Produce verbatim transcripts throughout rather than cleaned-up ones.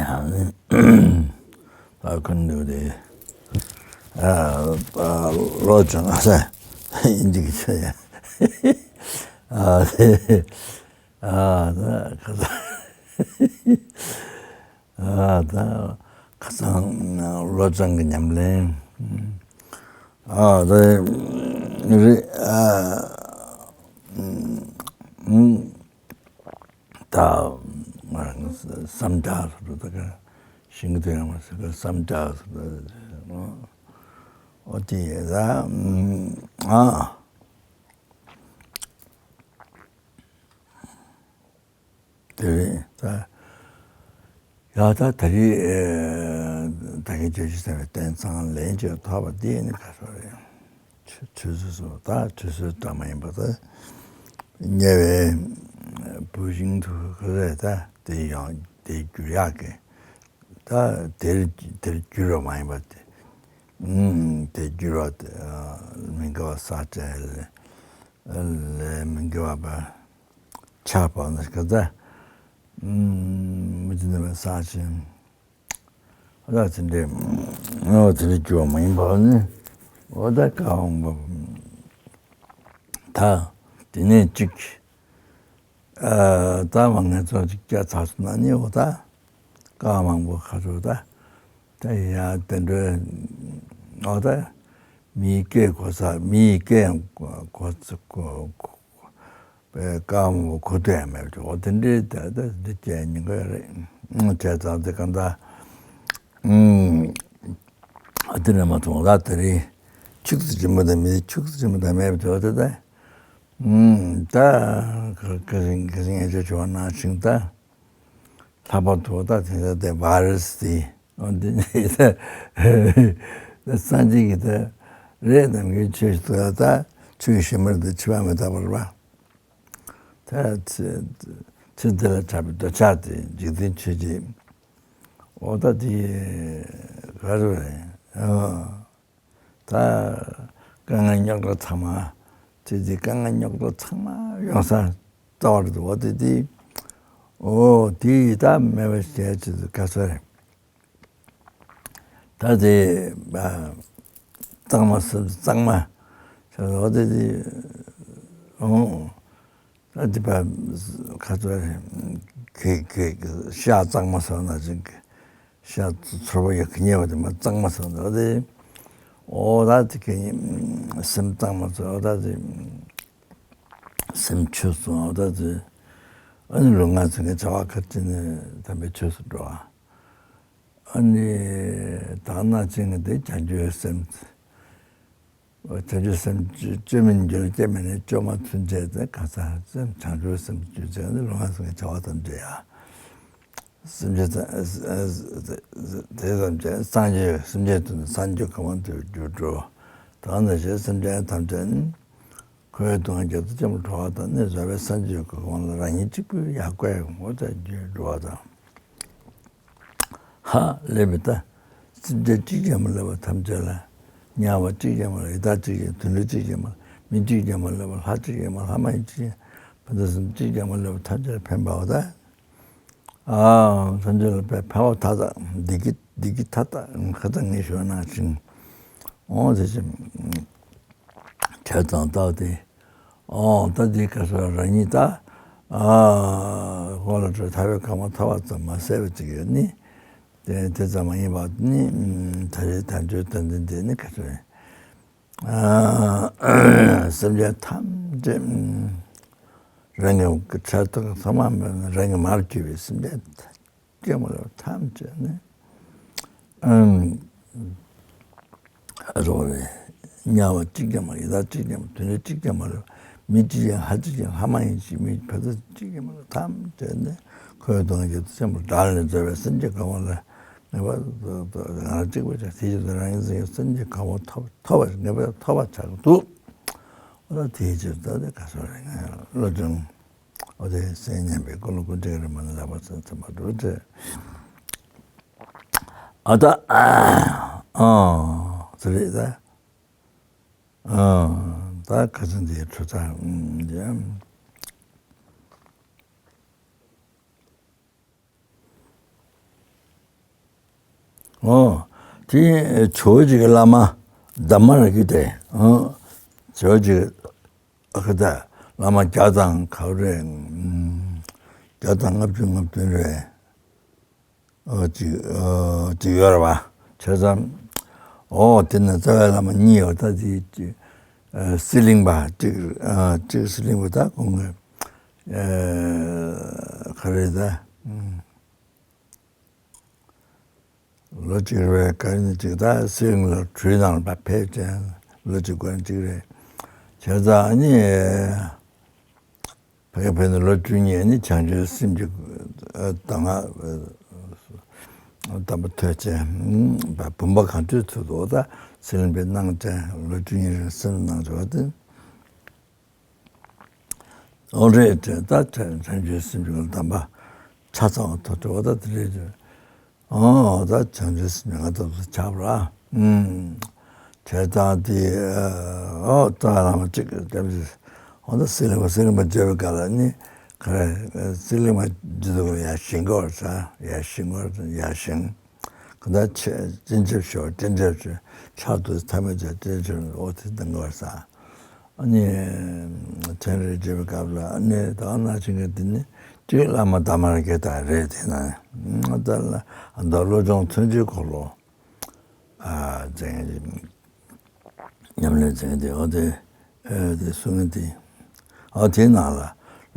ཨ་ནི་ད་ཁོ་འདུག་དེ། ཨ་ཨ་ལོ་ཅང་ཨ་ས་ཡིན་གཅིག་ཆོད་ཡ། ཨ་དེ་ཨ་ད་ཁ་སང་ཨ་ད་ཁ་སང་ལོ་ཅང་གི་ཉམས་ལེན། ཨ་དེ་རེད། ཨ་ཨ། ད་ང་རང་བསམ་འཆར་སོ་སོ་ད་ག་ཤིང་གི་དོན་ཡང་མ་ཟེར་གི་བསམ་འཆར་སོ་སོ་ཨོ་དེ་ད་ཨ་དེ་རེད་ད། ཡ་ད་ད་རེས་ད་གིན་བརྗོད་གཞི་ཟེར་བའི་རྟེན་ཚང་ལན་གཅིག་ཐོབ་པ་འདི་ནི་ག་ཚོད་རེད། ཆུ་ཆུ་ཚོད་སོ་ད་ཆུ་ཚོད་ཙམ་མ་ཡིན་པ་ད། ཉེ་བའི་བུ་ཤིང་དུ་ག་རེ་ད་དེ་ཡང་དེ་འགྱུར་ཡག་གི་ད་དེར་དེར་འགྱུར་བ་མ་ཡིན་པ་དེ། ཨུམ་དེ་འགྱུར་བ་དེ་མི་དགེ་བ་ས་བཅད་ལས་མི་དགེ་བ་པ་ཆགས་པ་ནི་ག་ད་ཨུམ་མི་དེ་ནི་བ་ས་ཆེན། ཨ་ད་དེ་འདྲའི་ངོ་བོ་དེ་འདྲའི་འགྱུར་བ་མ་ཡིན་པ་ནི། འོ་ད་བཀའ་དབང་པོ་ད་དེ་ནས་གཅིག་ཨ་ད་མ་ངན་ཚོ་གཅིག་བརྒྱ་ཚར་སོང་ན་ནི་འོ་ད་བཀའ་མང་པོ་ཁ་ཚོ་ད་ད་ཡ་དེ་འདྲའི་འོ་ད་མིའི་སྐད་གོ་ས་མིའི་སྐད་ཡང་གོ་གོ་གོ། པའི་བཀའ་མོལ་གོ་ཐོས་ཡང་མེད་པ་དེ་འོ་དེ་འདྲའི་དེ་ལྟ་འདི་བྱས་ཉེན་ཁ་རེད། བྱས་ཙང་དེ་གང་ལྟར་ཨ་དེ་ནས་མ་ཐོང་ལ་དེ་རིང་ཆིག་ཏུ་སྦྱིན་པ་དང་མི་ཆིག་ཏུ་སྦྱིན་པ་དང་མེད་པ་དེ་འོ་དེ་ལྟ་ད་ག་ག་རིང་ག་རིང་ཡང་ཆོག་ཆོག་ནང་ཞིང་ད་ལྷག་པར་དུ་ད་དེ་ལྟ་དེ་བྷ་ར་སི་དེ་འོ་དེ་ནས་ད་སངས་རྒྱས་ཀྱི་ད་རེད་ནམ་གྱི་ཆོས་ཤིག་ད་ད་ཆོས་ཤིག་མར་དེ་འཆི་བ་མི་རྟག་པར་བ། ད་ཚེ་ཚེ་འདི་ལ་གྲགས་པའི་འདོད་ཆགས་དེ་འཇིག་རྟེན་ཆོས་ཅན། འོ་ད་དེ་ག་རེ་རེད། ཨ་ད་དཀའ་ངལ་རྙོག་དྲ་ཚང་མ་དེ་དེ་དཀའ་ངལ་རྙོག་དྲ་ཚང་མ་ཡོང་ས་རྩ་བ་རེད་འདུག་འོ་དེ་དེ་འོ་དེ་ད་མེད་པ་བྱས་ཆེད་དུ་དཀའ་ས་རེད། ད་དེ་གཙང་མ་སེམས་གཙང་མ་ཟེར་བ་དེ་དེ་འོང་། ད་དེ་པ་ཁ་ཚོ་གི་གི་ཤ་གཙང་མ་ཟེར་ན་ཅིག་ཤ་ཚོར་བ་ཡོད་གི་ཉེ་བ་དེ་མ་གཙང་མ་ཟེར་ན་དེ་འོ་ད་དེ་གི་སེམས་གཙང་མ་ཟེར་བ་ད་དེ་སེམས་ཆོས་སུ་འོ་ད་དེ་ཨ་ནི་ལུས་ངག་ཚིག་གི་བྱ་བ་ཁ་ཅིག་ནི་དམ་པའི་ཆོས་སུ་འགྲོ་བ། ཨ་ནི་དག་སྣང་ཅན་གྱི་དེ་བྱང་ཆུབ་སེམས། བྱང་ཆུབ་སེམས་བཅོས་མིན་འགྱུར་སྐྱེ་མེད་ནས་བཅོས་མ་ཚུན་ཆད་དེ་ག་ས་སེམས་བྱང་ཆུབ་སེམས་བཅོས་ཚེ་ནི་ལོ་ང་སེམས་ཀྱི་བྱ་བ་ཐམས་ཅད་ཡ། སེམས་ཅན་དེ་ཙམ་གྱིས་སངས་རྒྱས་སེམས་ཅན་དུ་ནི་སངས་རྒྱས་གོ་འཕང་དུ་འགྱུར་འགྲོ། དག་སྣང་ཅན་སེམས་ཅན་ཐམས་ཅད་ནི། འཁོར་བའི་སྡུག་བསྔལ་རྒྱ་མཚོ་ཆེན་པོར་འགྲོ་བ་དང་ནི་བཟོད་པའི་སངས་རྒྱས་ཀྱི་གོ་འཕང་ལ་རང་ཉིད་གཅིག་པུས་ཡར་བཀོད་ངོ་ཚ་རྒྱུར་འགྲོ་བ་དང་། ཧ་ལས་པའི་ལྟ། སེམས་ཅན་གཅིག་ཀྱང་མི་སླུ་བ་ཐམས་ཅད་ལ། དམྱལ་བ་གཅིག་ཀྱང་མ་ལུས་ཡི་དྭགས་གཅིག་ཀྱང་དུད་འགྲོ་གཅིག་ཀྱང་མ་མི་གཅིག་ཀྱང་མ་སླུ་བ་ལྷ་གཅིག་ཀྱང་མ་ལྷ་མ་ཡིན་གཅིག་ཀྱང་ཕན་ཚུན་གཅིག་ཀྱང་མ་སླུ་བ་ཐམས་ཅད་ལ་ཕན་པའོ་ད། ཨ་སངས་རྒྱས་ལ་དཔེ་ཕལ་བ་མཐའ་དག་བདེ་སྐྱིད་བདེ་སྐྱིད་མཐའ་དག་ཁ་ཚ་ངེས་ཤོར་ནང་བཞིན། འོང་དེ་བཞིན་བྱས་ཙང་བཏགས་ཏེ། འོང་ད་འདི་ག་སོ་རང་ཉིད་ད་ཨ་ཧོ་ལ་འགྲོ་ཐར་པའི་གོ་འཕང་ཐོབ་པ་ཙམ་མ་ཟད་པ་ཅིག་ཡོད་ནི། དེ་དེ་ཙམ་མ་ཡིན་པ་ནི་ད་རེས་དལ་འབྱོར་དོན་ལྡན་འདི་ནི་ག་སོ་ཡིན། སེམས་ཅན་ཐམས་ཅད་རང་གི་ཁྲག་ཐུག་ཚང་མ་རང་གི་མར་གྱུར་པའི་སེམས་ཅན་ཐམས་ཅད་མ་ལ་ཐམས་ཅད་ནི་ཨ་རོགས་རེད། དམྱལ་བ་གཅིག་ཀྱང་མ་ཡི་དྭགས་གཅིག་ཀྱང་མ་དུད་འགྲོ་གཅིག་ཀྱང་མ་ལ་མི་གཅིག་ཀྱང་ལྷ་གཅིག་ཀྱང་ལྷ་མ་ཡིན་གཅིག་མི་ཕ་ཚ་གཅིག་ཀྱང་མ་ལ་ཐམས་ཅད་ནི་འཁོར་བའི་སྡུག་བསྔལ་གྱི་ཆེན་པོ་བདག་ལས་རྫོགས་པའི་སེམས་ཀྱི་གོ་འཕང་ལ་ངེས་པར་དུ་ང་རང་གཅིག་པུ་ཆགས་དེའི་ཕྱིར་དུ་རང་ཉིད་ཀྱི་སེམས་ཀྱི་གོ་འཕང་ཐོབ་ཐོབ་པར་ངེས་པར་ཐོབ་པར་བྱ་དགོས་འདུག་འོ་ད་དེའི་ཕྱིར་ད་དེ་ག་སོ་རེ་ང་བློ་སྦྱོང་འོ་དེ་སེམས་ཉམས་པའི་ཀུན་སློང་ཀུན་བྲལ་རིམ་པ་ནི་ལག་པ་ཚུན་ཚོད་མ་འགྲོ་ཏེ་ཨ་ད་ཨ་ཨ་ཟེར་རེད་ད་ཨ་ད་ག་ཚོད་འདི་ཁྲོ་ཚ་ཨ་འདི། དེ་ཇོ་བོ་རྗེ་གི་བླ་མ་དྷརྨ་རཱ་ག་དེ། ཨ། ཇོ་བོ་རྗེ་ཨ་ཁ་ད་བླ་མ་བརྒྱ་དང་ག་རེ། བརྒྱ་དང་ལྔ་བཅུ་ང་བདུན་རེད། ཨོ་ཅིག་ཨོ་ཅིག་ཡོད་རེད་པ། བྱས་ཙང་། ཨོ་དེ་ནི་རྩ་བའི་བླ་མ་གཉིས་ཡོད། ད་དེ་ཅིག་ཨ་གསེར་གླིང་པ་གཅིག་ཨ་གཅིག་གསེར་གླིང་པ་ད་ཁོང་གི་ཨ་ག་རེ་ད། ལོ་གཅིག་རེད་པས། ག་ནི་གཅིག་ད་གསེར་གླིང་ལ་གྲུའི་ནང་ལ་ཕེབས་ཀྱང་ལོ་གཅིག་གོ་ན་གཅིག་རེད། བྱས་ཙང་ཨ་ནི་ཕ་གི་ཕེབས་ནས་ལོ་བཅུ་གཉིས། ཨ་ནི་བྱང་ཆུབ་སེམས་ཀྱི་གདམས་ངག་དམ་པ་ཐོས་ཅན། བུམ་པ་གང་ཐོས་ཐོས་འདུག་ད་གསེར་གླིང་པས་གནང་ཅན་ལོ་བཅུ་གཉིས་རིང་སེམས་གནང་བྱས་པ་དེ། ཨོ་རེད་དེ་ད་བྱང་ཆུབ་སེམས་ཀྱི་གདམས་པ་ཆ་ཚང་བ་ཐོབ་འགྲོ་བ་ད་དེ་རེད། ཨོ་ད་བྱང་ཆུབ་སེམས་ཀྱི་ང་ཐོབ་ཏུ་ཆགས་པ་ར། ཨུམ། བྱས་ཙང་དེ་ཨོ་ད་བླ་མ་གཅིག་གི་སྐབས་སུ་ཨོ་ད་གསེར་གླིང་པ་གསེར་གླིང་པ་བརྗོད་པའི་སྐབས་ལ་ནི་ག་རེ་གསེར་གླིང་པ་བརྗོད་དུས་ཡར་བཞེངས་དགོས་པ་རེད། ཡར་བཞེངས་དགོས་པ་རེད། ཡར་བཞེངས། གང་ལྟར་ཆེ་སྤྱན་ཆབ་ཞུ་བ། སྤྱན་ཆབ་ཆེ་ཕྱག་ཏུ་ཐལ་མོ་སྦྱར། སྤྱན་ཆབ་ཨོ་དེ་གདམས་ངག་ཟེར། ཨ་ནི་ཚན་རིག་བརྗོད་པའི་སྐབས་ལ་ཨ་ནི་ད་ག་ནང་བཞིན་གྱི་འདི་ནི་གཅིག་བླ་མ་དྷརྨ་རཱ་ག་ད་རེད། དེ་ན་ད་ལ་ད་བློ་སྦྱོང་མཚོན་བྱེད་འཁོར་ལོ་ཨ་མཛད་མཁན་ཉམས་ལེན་མཛད་མཁན་དེ་ཨོ་དེ་ཨེ་དེ་གསུང་མཁན་དེ་ཨོ་དེའི་ནང་ལ་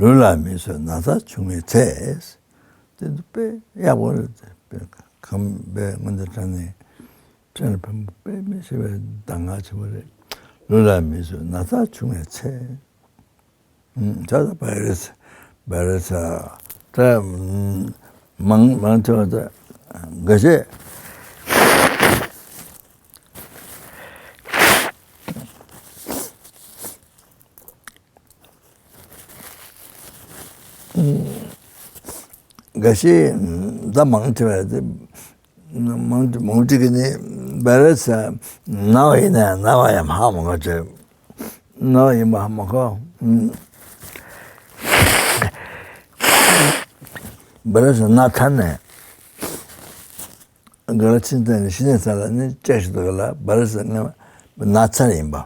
ལུས་ལ་མི་བཟོད་ན་ཚ་བྱུང་བའི་ཚེ། དེ་དཔེ་ཡག་པོ་རེད། དཔེ་ཁམས་དཔེ་སྔོན་དུ་དྲངས་ནས་ཕྲན་ཕན་པོ་དཔེ་མི་སྲིད་པའི་གདམས་ངག་ཆེན་པོ་རེད། ལུས་ལ་མི་བཟོད་ན་ཚ་བྱུང་བའི་ཚེ། ད་ལྟ་བའི་རུ་སི་བའི་རུ་སི་ད་མང་མང་ཆེ་བ་ད་འགའ་ཤས། འགའ་ཤས་ད་མང་ཆེ་བ་དེ་མང་མང་ཆེ་གི་ནི་བའི་རུ་སི་ན་བ་ཡིན་ན་ན་བ་ཡང་ཧ་མ་གོ་ཆེ། ན་བ་ཡིན་པ་ཧ་མ་གོ། བའི་རུ་སི་ན་ཚར་ནས་ག་ལ་ཕྱིན་ཚར་ནས་ཤི་ནས་ཚར་ལ་ནི་བཅད་ཞིག་འདུག་ག་ལ་བའི་རུ་སི་ན་ཚར་ཡིན་པ།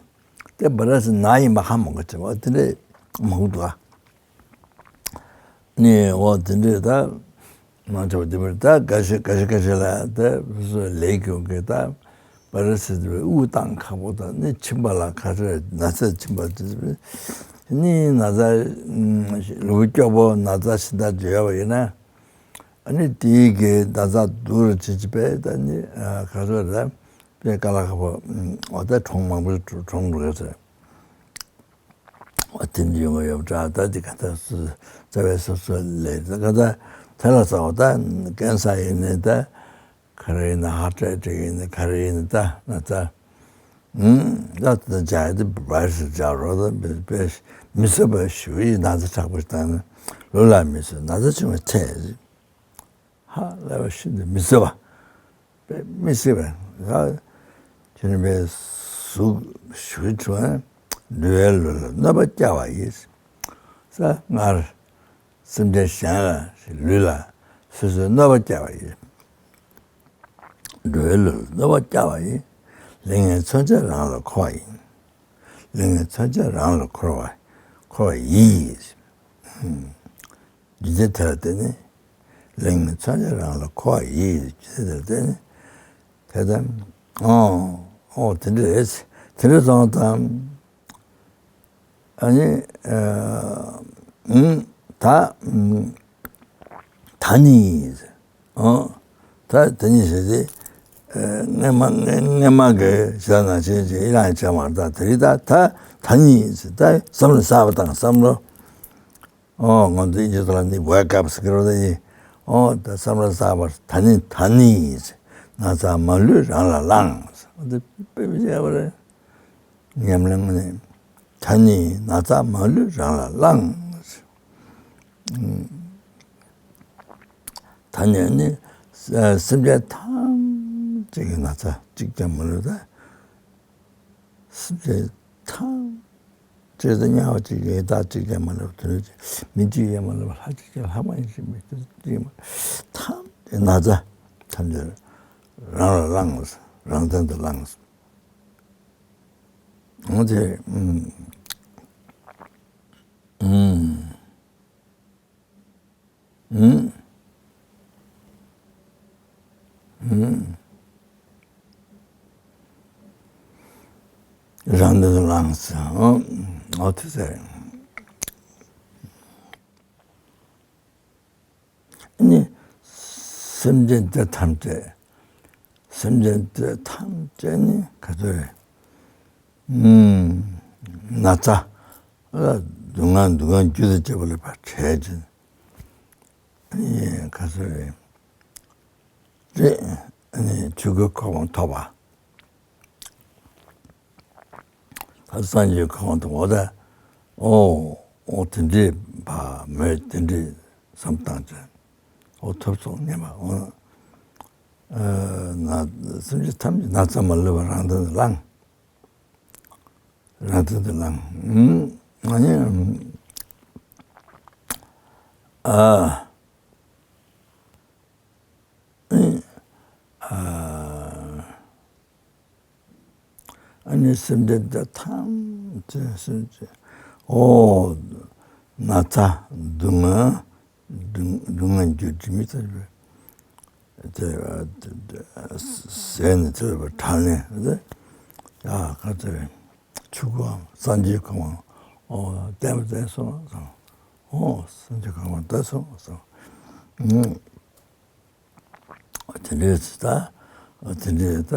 དེ་བའི་རུ་སི་ན་ཡིན་པ་ཧ་མ་གོ་ཆེ་བ་དེ་འདྲས་མང་པོ་འདུག་ཨ། ནི་འོ་དེ་འདྲས་ད་མང་ཆེ་བ་དེ་འདྲས་ད་འགའ་ཤས་འགའ་ཤས་འགའ་ཤས་ལ་ད་སོ་སོའི་ལས་ཀྱི་གི་ད་བའི་རུ་སི་དེ་འདྲས་དབུགས་བཏང་ཁག་པོ་དང་ནི་མཆིན་པ་ལ་ག་ཚོད་ན་ཚ་མཆིན་པ་དེ་ནི་ན་ཚ་ལུས་པོ་སྐྱོ་པོ་ན་ཚ་ཤི་ད་བརྗོད་ཡོད་པ་ཡིན་ན། ཨ་ནི་དེའི་གི་ན་ཚ་སྡུག་རུ་བྱེད་ཀྱི་པས་ད་ནི་ག་ཚོད་རེད། དཔེ་དཀའ་ལས་ཁག་པོ་འོ་ད་གྲོངས་མང་པོ་གྲོངས་འགྲོ་གི་རེད། འོ་དེ་འདྲ་ཡོང་གི་ཡོད་པ་འདྲ། ད་དེ་ག་ད་སུ་རྩ་བའི་སོ་སོ་ལས་ད་ག་ད་དེ་ལ་ས་འོ་ད་ཀན་སར་ཡིན་ནའི་ད་ག་རེ་ཡིན་ན་ཧར་ཊི་ཨེ་ཊེག་ཡིན་ན་ག་རེ་ཡིན་ན་ད་ན་ཚ། ད་ད་ཇ་དེ་བའི་རུ་སི་ཇ་རོ་ད་དཔེ་མི་བཟོད་པ་ཞུ་ཡི་ན་ཚ་དྲག་པོ་ཞིག་བཏང་ན་ལུས་ལ་མི་བཟོད་ན་ཚ་བྱུང་བའི་ཚེ། ཧ་ལས་པ་ཤིན་ཏུ་མི་བཟོད་པ། དཔེ་མི་སྲིད་པ། ད་ཁྱོད་པའི་གཟུགས་ཞུ་བྱུང་ན་འགྲོ་བའི་ལུས་ལ་གནོད་པ་བསྐྱལ་བ་ཡིན། ས་སྔར་སེམས་ཅན་གཞན་ལ་ལུས་ལ་སོ་སོའི་གནོད་པ་བསྐྱལ་བ་ཡིན། འགྲོ་བའི་ལུས་ལ་གནོད་པ་བསྐྱལ་བ་ཡིན། ལས་ངན་མཚོན་ཆ་རང་ལ་འཁོར་བ་ཡིན། ལས་ངན་མཚོན་ཆ་རང་ལ་འཁོར་བ་འཁོར་བ་ཡིན། རྒྱུ་མཚན་དེ་ལ་བརྟེན་ནས་ལས་ངན་མཚོན་ཆ་རང་ལ་འཁོར་བ་ཡིན། རྒྱུ་མཚན་དེ་ལ་བརྟེན་ནས་དེ་ལྟར་ཨོ་ཨོ་དེ་འདྲ་རེད། དེ་འདྲ་སོང་ཙང་ཨ་ནི་ཨ་ད་ད་ནི་ཨོ་ད་ད་ནི་ཟེར་ཏེ་སྔན་མ་སྔན་མ་གི་ཞེ་ན་ཆེ་ཆེ་ཡི་རང་བྱས་མ་ད་དེ་རིགས་ད་ད་ད་ནི་ཟེར་ད་བསམ་བློ་གསར་པ་དང་བསམ་བློ། ཨོ་ང་ཚོ་ཨིན་ཇི་ཐོག་ལ་ནི་ཝེ་ཀ་ཨབ་ཟེར་གི་རེད་ད་ཡིན། ཨོ་ད་བསམ་བློ་གསར་པ་ད་ནི་ད་ནི་ཡིན་ཟེར། ན་ཚ་མ་ལུས་རང་ལ་བླངས་ཟེར། ཨོ་ད་དཔེ་མི་བྱས་པ་རེད། ཉམས་ལེན་ནི་ད་ནི་ན་ཚ་མ་ལུས་རང་ལ་བླངས་ཟེར། ད་ནི་ནི་སེམས་ཅན་ཐམས་ཅད་ཀྱི་ན་ཚ་གཅིག་ཀྱང་མ་ལུས་ད། སེམས་ཅན་ཐམས་ཅད་དང་དམྱལ་བ་གཅིག་ཡོད་བདག་གཅིག་ཀྱང་མ་ལུས་པ་དོན་གཅིག་མི་གཅིག་ཡང་མ་ལུས་པ་ལྷ་གཅིག་ཀྱང་ལྷ་མ་ཡིན་ཞིང་མི་གཅིག་ཡང་མ་ཐམས་ཅད་ན་ཚ་ཐམས་ཅད་རང་ལ་བླངས་ རང་དོན་དུ་བླངས། འོ་དེ། ཨུམ། ཨུམ། ཨུམ། ཨུམ། རང་དོན་དུ་བླངས་སོ། འོ་དེ་ཟེར། ནི། སེམས་ཅན་དེ་ཐམས་ཅད། སེམས་ཅན་དེ་ཐམས་ཅད་ནི་ག་ཚོད་རེད། ཨུམ། ན་ཚ། སྡུག་བསྔལ་སྡུག་བསྔལ་རྒྱུ་དང་བཅས་པ་ལ་ཕར་བྲལ་ཅིང་། ཨ་ནི་ག་ཚོད་རེད། དེ་ཨ་ནི་ཆོས་སྐུའི་གོ་འཕང་ཐོབ་པ། ད་སངས་རྒྱས་གོ་འཕང་ཐོབ་པ་ད། ཨོ། ཨོ་དེ་འདྲའི་བ་མོས་དེ་འདྲའི་བསམ་བཏང་ཅིང་། ཨོ་ཐོབ་སོང་སྙམ་པ། ཨོ། ཨ་ན་སེམས་ཅན་ཐམས་ཅད་ན་ཚ་མ་ལུས་པ་རང་དོན་དུ་བླངས། རང་དོན་དུ་བླངས། ཨུམ། ཨ་ནི། ཨ། ཨ། ཨ་ནི་སེམས་ཅན་དེ་ཐམས་ཅད་སེམས་ཅན། ཨོ། ན་ཚ་སྡུག་བསྔལ། སྡུག་སྡུག་བསྔལ་རྒྱུ་སྒྲིབ་མི་ཚ་བའི་དེ་ཟད་ནས་ཚེ་བ་དྲག་ནས་དེ། ཡ་ག་ཚོད་རེད། ཆོས་སྐུའམ་སངས་རྒྱས་གོ་འཕང་། ཨོ་བསྟན་པ་བསྟན་སོང་ཟེར། ཨོ་སངས་རྒྱས་གོ་འཕང་བསྟན་སོང་ཟེར། ཨུམ། དེ་འདྲའི་ཚེ་ད། དེ་འདྲའི་ད་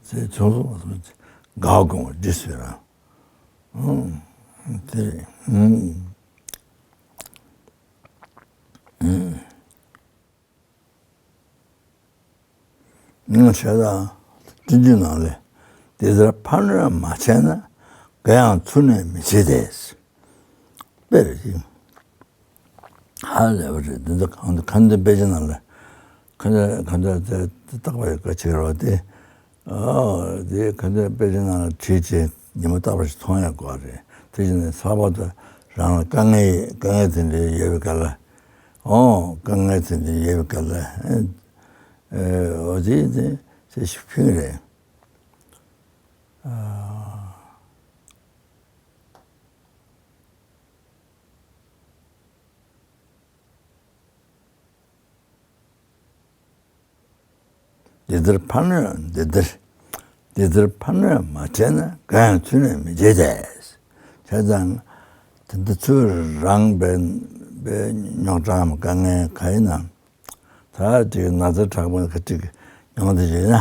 ཚེ་བྱུང་སོང་ཟེར། དགའ་དགོངས་པ་འདི་ཟེར་ར། ཨུམ། དེ་རེད། ཨུམ། ཨུམ། ང་བྱས་དང་སྤྲིན་བཅུའི་ནང་ལས། འདི་ལྟར་ཕར་གནོན་མ་བྱས་ན། འགའ་ཡང་ཚུར་གནོན་མི་བྱེད་དེ། དཔེ་རེད། ཧ་ལས་པ་རེད། འདི་ཚོ་གང་གང་འདོད་དཔེ་ཆ་ནང་ལ། གང་འདོད་གང་འདོད་དེ་རྟག་པར་བཀའ་ཆེ་རོ་དེ། ཨོ་དེ་གང་འདོད་དཔེ་ཆ་ནང་ལ་བྲིས་བྱས་ཉི་མ་རྟག་པར་ཞིག་མཐོང་ཡག་དགོས་རེད། དེ་བཞིན་ནས་ལྷག་པར་དུ་རང་ལ་དཀའ་ངལ་དཀའ་ངལ་དེ་འདྲ་ཡོད་པའི་སྐབས་ལ། ཨོ་དཀའ་ངལ་དེ་འདྲ་ཡོད་པའི་སྐབས་ལ། ཨོ་དེ་དེ་དེ་ཞིག་ཕུལ་རེད། ཨ། འདི་ལྟར་ཕར་གནོན། འདི་ལྟར། འདི་ལྟར་ཕར་གནོན་མ་བྱས་ན། འགའ་ཡང་ཚུར་གནོན་མི་བྱེད་དེ། བྱས་ཙང་། དེ་འདི་ཚུར་རང་པའི་པའི་རྙོག་དྲའམ་དཀའ་ངལ་ག་ཡིན་ནམ། ད་ཅིག་ན་ཚ་དྲག་པོ་ཁ་ཅིག་མྱོང་བསྡད་ཡོད་ན།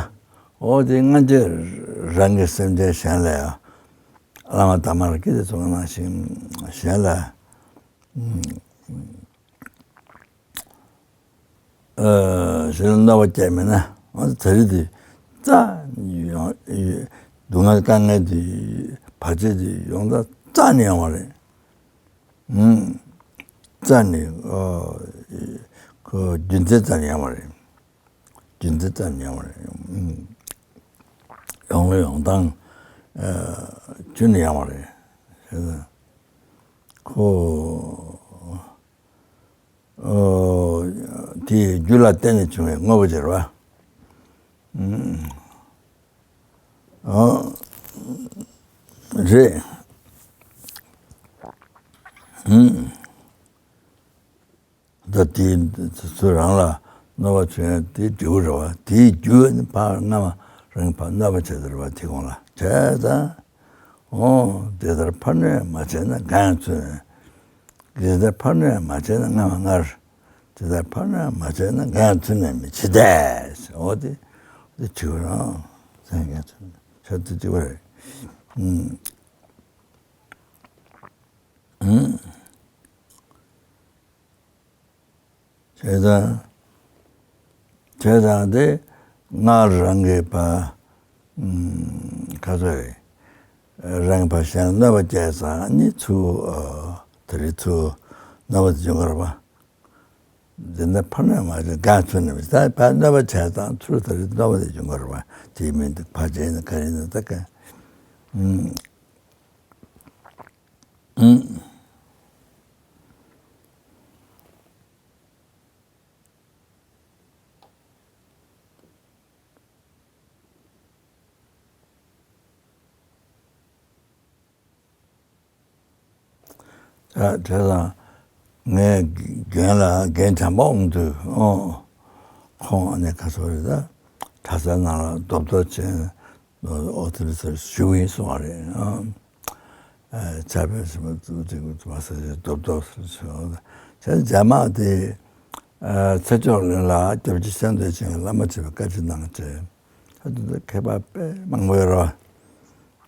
ཨོ་དེ་སྔ་རྗེས་རང་གི་སེམས་ཅན་གཞན་ལ་ཡང་། བླ་མ་དམ་པ་ལ་སྐྱིད་དེ་ཚོགས་གནང་ཞིང་གཞན་ལ། ཨ་གཞན་ལ་གནོད་པ་བསྐྱལ་མེད་ན། ཨོ་དེ་རིགས་དེ་རྩ་ཡོང་སྡུག་བསྔལ་དཀའ་ངལ་དེ་བར་ཆད་དེ་ཡོང་ད་རྩ་ནས་ཡོང་བ་རེད། ཨུམ། རྩ་ནས་ཨོ་ཁོ་རྒྱུ་མཚན་རྩ་ནས་ཡོང་བ་རེད། རྒྱུ་མཚན་རྩ་ནས་ཡོང་བ་རེད། ཨུམ། ཡོང་ལུགས་ཡོང་སྟངས་ཨ་རྒྱུ་ནས་ཡོང་བ་རེད། ཁོ་ཨོ་དེའི་རྒྱུ་ལ་བརྟེན་ནས་བྱུང་བའི་དངོས་པོ་ཅིག་རེད་པ། ཨུམ། ཨོ་རེད། ཨུམ། ད་དེ་ཚོ་རང་ལ་གནོད་པ་བྱུང་ཡང་དེ་འབྲས་བུ་རེད་པ། དེའི་རྒྱུ་ནི་ཕར་སྔ་མ་རང་གིས་ཕར་གནོད་པ་བྱས་ཟེར་བ་དེ་གོང་ལ་བྱས་ཙང་། ཨོ་དེ་ལྟར་ཕར་གནོན་མ་བྱས་ན་འགའ་ཡང་ཚུར་གནོན། དེ་ལྟར་ཕར་གནོན་མ་བྱས་ན་སྔ་མ་སྔར། དེ་ལྟར་ཕར་གནོན་མ་བྱས་ན་འགའ་ཡང་ཚུར་གནོན་མི་བྱེད་དེ། ཨོ་དེ་དེ་བྱེད་པ་རང་སེམས་ཀྱང་ཚུར་གནོན་བྱ་དེ་བྱེད་པ་རེད། ཨུམ། ཨུམ། བྱས་ཙང་། བྱས་ཙང་དེ་སྔར་རང་གིས་ཕར་ཨུམ་ག་ཚོད་རེད། རང་གིས་ཕར་གཞན་ལ་གནོད་པ་བསྐྱལ་ཙང་ནི་ཚུར་ཨ་དེ་རིང་ཚུར་གནོད་པ་དེ་འབྱུང་གི་རེད་པ། འདི་འདྲ་ཕར་གནོན་མ་བྱས་འགའ་ཚུར་གནོན་པ་ད་ཕར་གནོད་པ་བྱས་ཙང་ཚུར་དེ་རིང་གནོད་པ་དེ་འབྱུང་གི་རེད་པ། དེ་མིན་དུ་ཕར་བྱས་ན་ག་རེ་ཡིན་ན་ད་ག་ཨུམ། ཨུམ། ད་བྱས་ཙང་ངས་རྒན་ལ་རྒན་བྱམས་པ་འོང་དུས་ཨོ། ཁོང་ཨ་ནི་ཁ་སོ་རེད་ད། གྲྭ་ས་ནང་ལ་རྡོབ་རྡོབ་བྱས་ཨོ་དེ་འདྲ་ཞུ་གི་ཡིན་གསུང་བ་རེད་ཨ། ཕྱག་དཔེ་ཟེར་མ་ཙུ་ཙི་ཙུ་མ་ཟེར་རྡོབ་རྡོབ་ཟེར་ཚེ་རྒྱ་དམག་དེ་ཚེ་མཆོག་གླིང་ལ་སྐྱབས་རྗེ་སེང་གེ་ཆེན་གྱིས་བླ་མ་བྱེད་པའི་བཀའ་དྲིན་གནང་བྱས་ད་དུང་མཁས་པ་དཔེ་མང་པོ་ཡོད་རེད་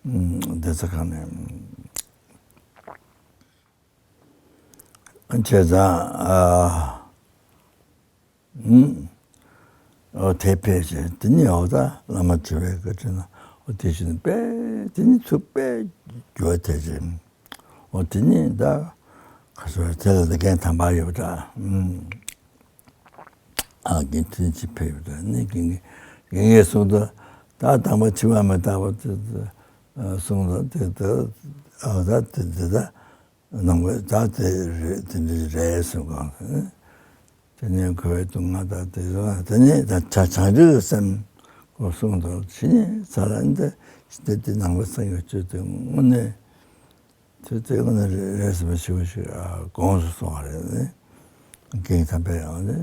བ། སྡེ་ཚན་ཁག་ནས། བྱས་ཙང་ཨ། ཨུམ། ཨོ་དེ་ཕལ་ཆེར་དེ་ནི་ཨོ་ད་བླ་མ་བྱེད་པའི་བཀའ་དྲིན་ན་ཨོ་དེ་བཞིན་དཔེ་དེ་ནི་ཚུགས་པའི་རྒྱུ་བ་དེ་བཞིན་ཨོ་དེ་ནི་ད་ག་སོ་དེ་ལ་ད་རྒན་དམ་པ་ཡོད་པ་འདྲ། ཨུམ། ཨ་རྒན་དྲིན་ཆེ་ཕེབས་ཡོད་པ་འདྲ་ནི་རྒན་རྒན་ངས་གསུངས་ད་ད་དམ་པ་འཆི་བ་མི་རྟག་པ་དེ་གསུངས་ད་དེ་ད་ཨོ་ད་དེ་དེ་ད། ནང་པའི་ད་དེ་རེད་དེ་འདྲ་རེད་གསུངས་གང་། དེ་ནས་ཁོའི་དུང་ང་ད་དེ་ཚོ་དེ་ནས་ད་བྱ་བྱང་ཆུབ་སེམས་ཁོ་གསུངས་དང་ཕྱི་ཉིན་ས་ལ་འདི་ཞི་བདེ་དེ་ནང་པའི་སངས་རྒྱས་ཆོས་དེ་དངོས་གནས་དེ་དེ་དངོས་གནས་རེད་ཟེར་བ་ཞུ་བ་ཞིག་དགོངས་སུ་སོང་བ་རེད་ནི་རྒན་དམ་པས་ཡང་ནི།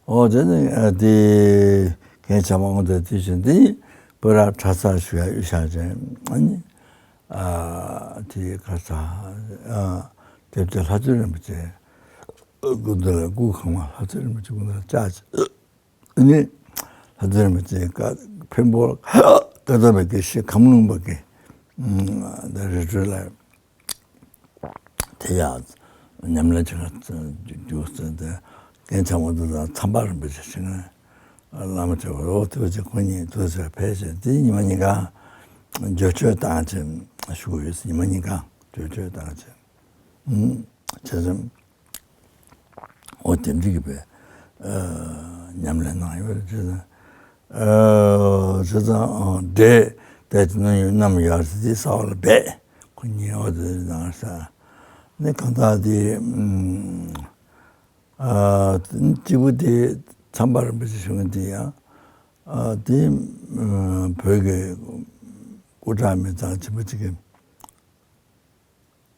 ཨོ་དེ་ནི་དེ་རྒན་བྱམས་པ་འོང་དེ་དེ་བཞིན་དེ་བོད་ར་གྲྭ་ས་ཞུ་ཡ་ཡུལ་ཤག་ཅན་ཨ་ནི། ཨ་དེ་ག་ས་ཨ་དེབ་དེ་ལྷ་བཙུན་རིན་པོ་ཆེ་སྐུ་མདུན་ལ་སྐུ་གང་མ་ལྷ་བཙུན་རིན་པོ་ཆེ་སྐུ་མདུན་ལ་བཅར་ཅིག་ཨ་ནི་ལྷ་བཙུན་རིན་པོ་ཆེ་བཀའ་འཕན་པོ་བཀའ་གདམས་པའི་དགེ་བཤེས་ཁམས་ལུང་པ་གི་ཨ་ད་རི་ཁྲོད་ལ། དེ་ཡང་ཉམས་ལེན་བྱེད་ག་རྒྱུགས་ཟེར་ཏེ་རྒན་བྱམས་པ་འདི་དང་མཚམས་པ་རིན་པོ་ཆེ་ཞིག་ནས་བླ་མ་བྱེད་པ་རོགས་ཐུགས་རྗེ་ཁོང་གཉིས་ཐུགས་རྗེ་ཕལ་ཆེར་དེ་ཉི་མ་གཉིས་ཀ་འགྲེལ་བརྗོད་བཏང་ཆེན་ཞུ་ཡོད། ཉི་མ་གཉིས་ཀ་འགྲེལ་བརྗོད་བཏང་ཆེན་བྱེད་ཙམ་འོ་དེ་འདྲ་གི་བས་ཉམས་ལེན་གནང་ཡོད་རེད། བྱས་ཙང་ཨ་བྱས་ཙང་ཨ་འདྲེ་དེ་ནི་ཡོད་རྣམས་ཡར་སི་ས་བ་ལ་སྦས་ཁོ་ཉེ་བ་དེ་ནང་ས་ནི་གང་ལྟར་དེ་ཨ་གཅིག་པུ་དེ་མཚམས་པ་རིན་པོ་ཆེ་ཞུ་མཁན་དེ་ཡང་ཨ་དེ་བོད་ཀྱི་སྐུ་དྲག་མི་ཚང་ཆེན་པོ་གཅིག་གི་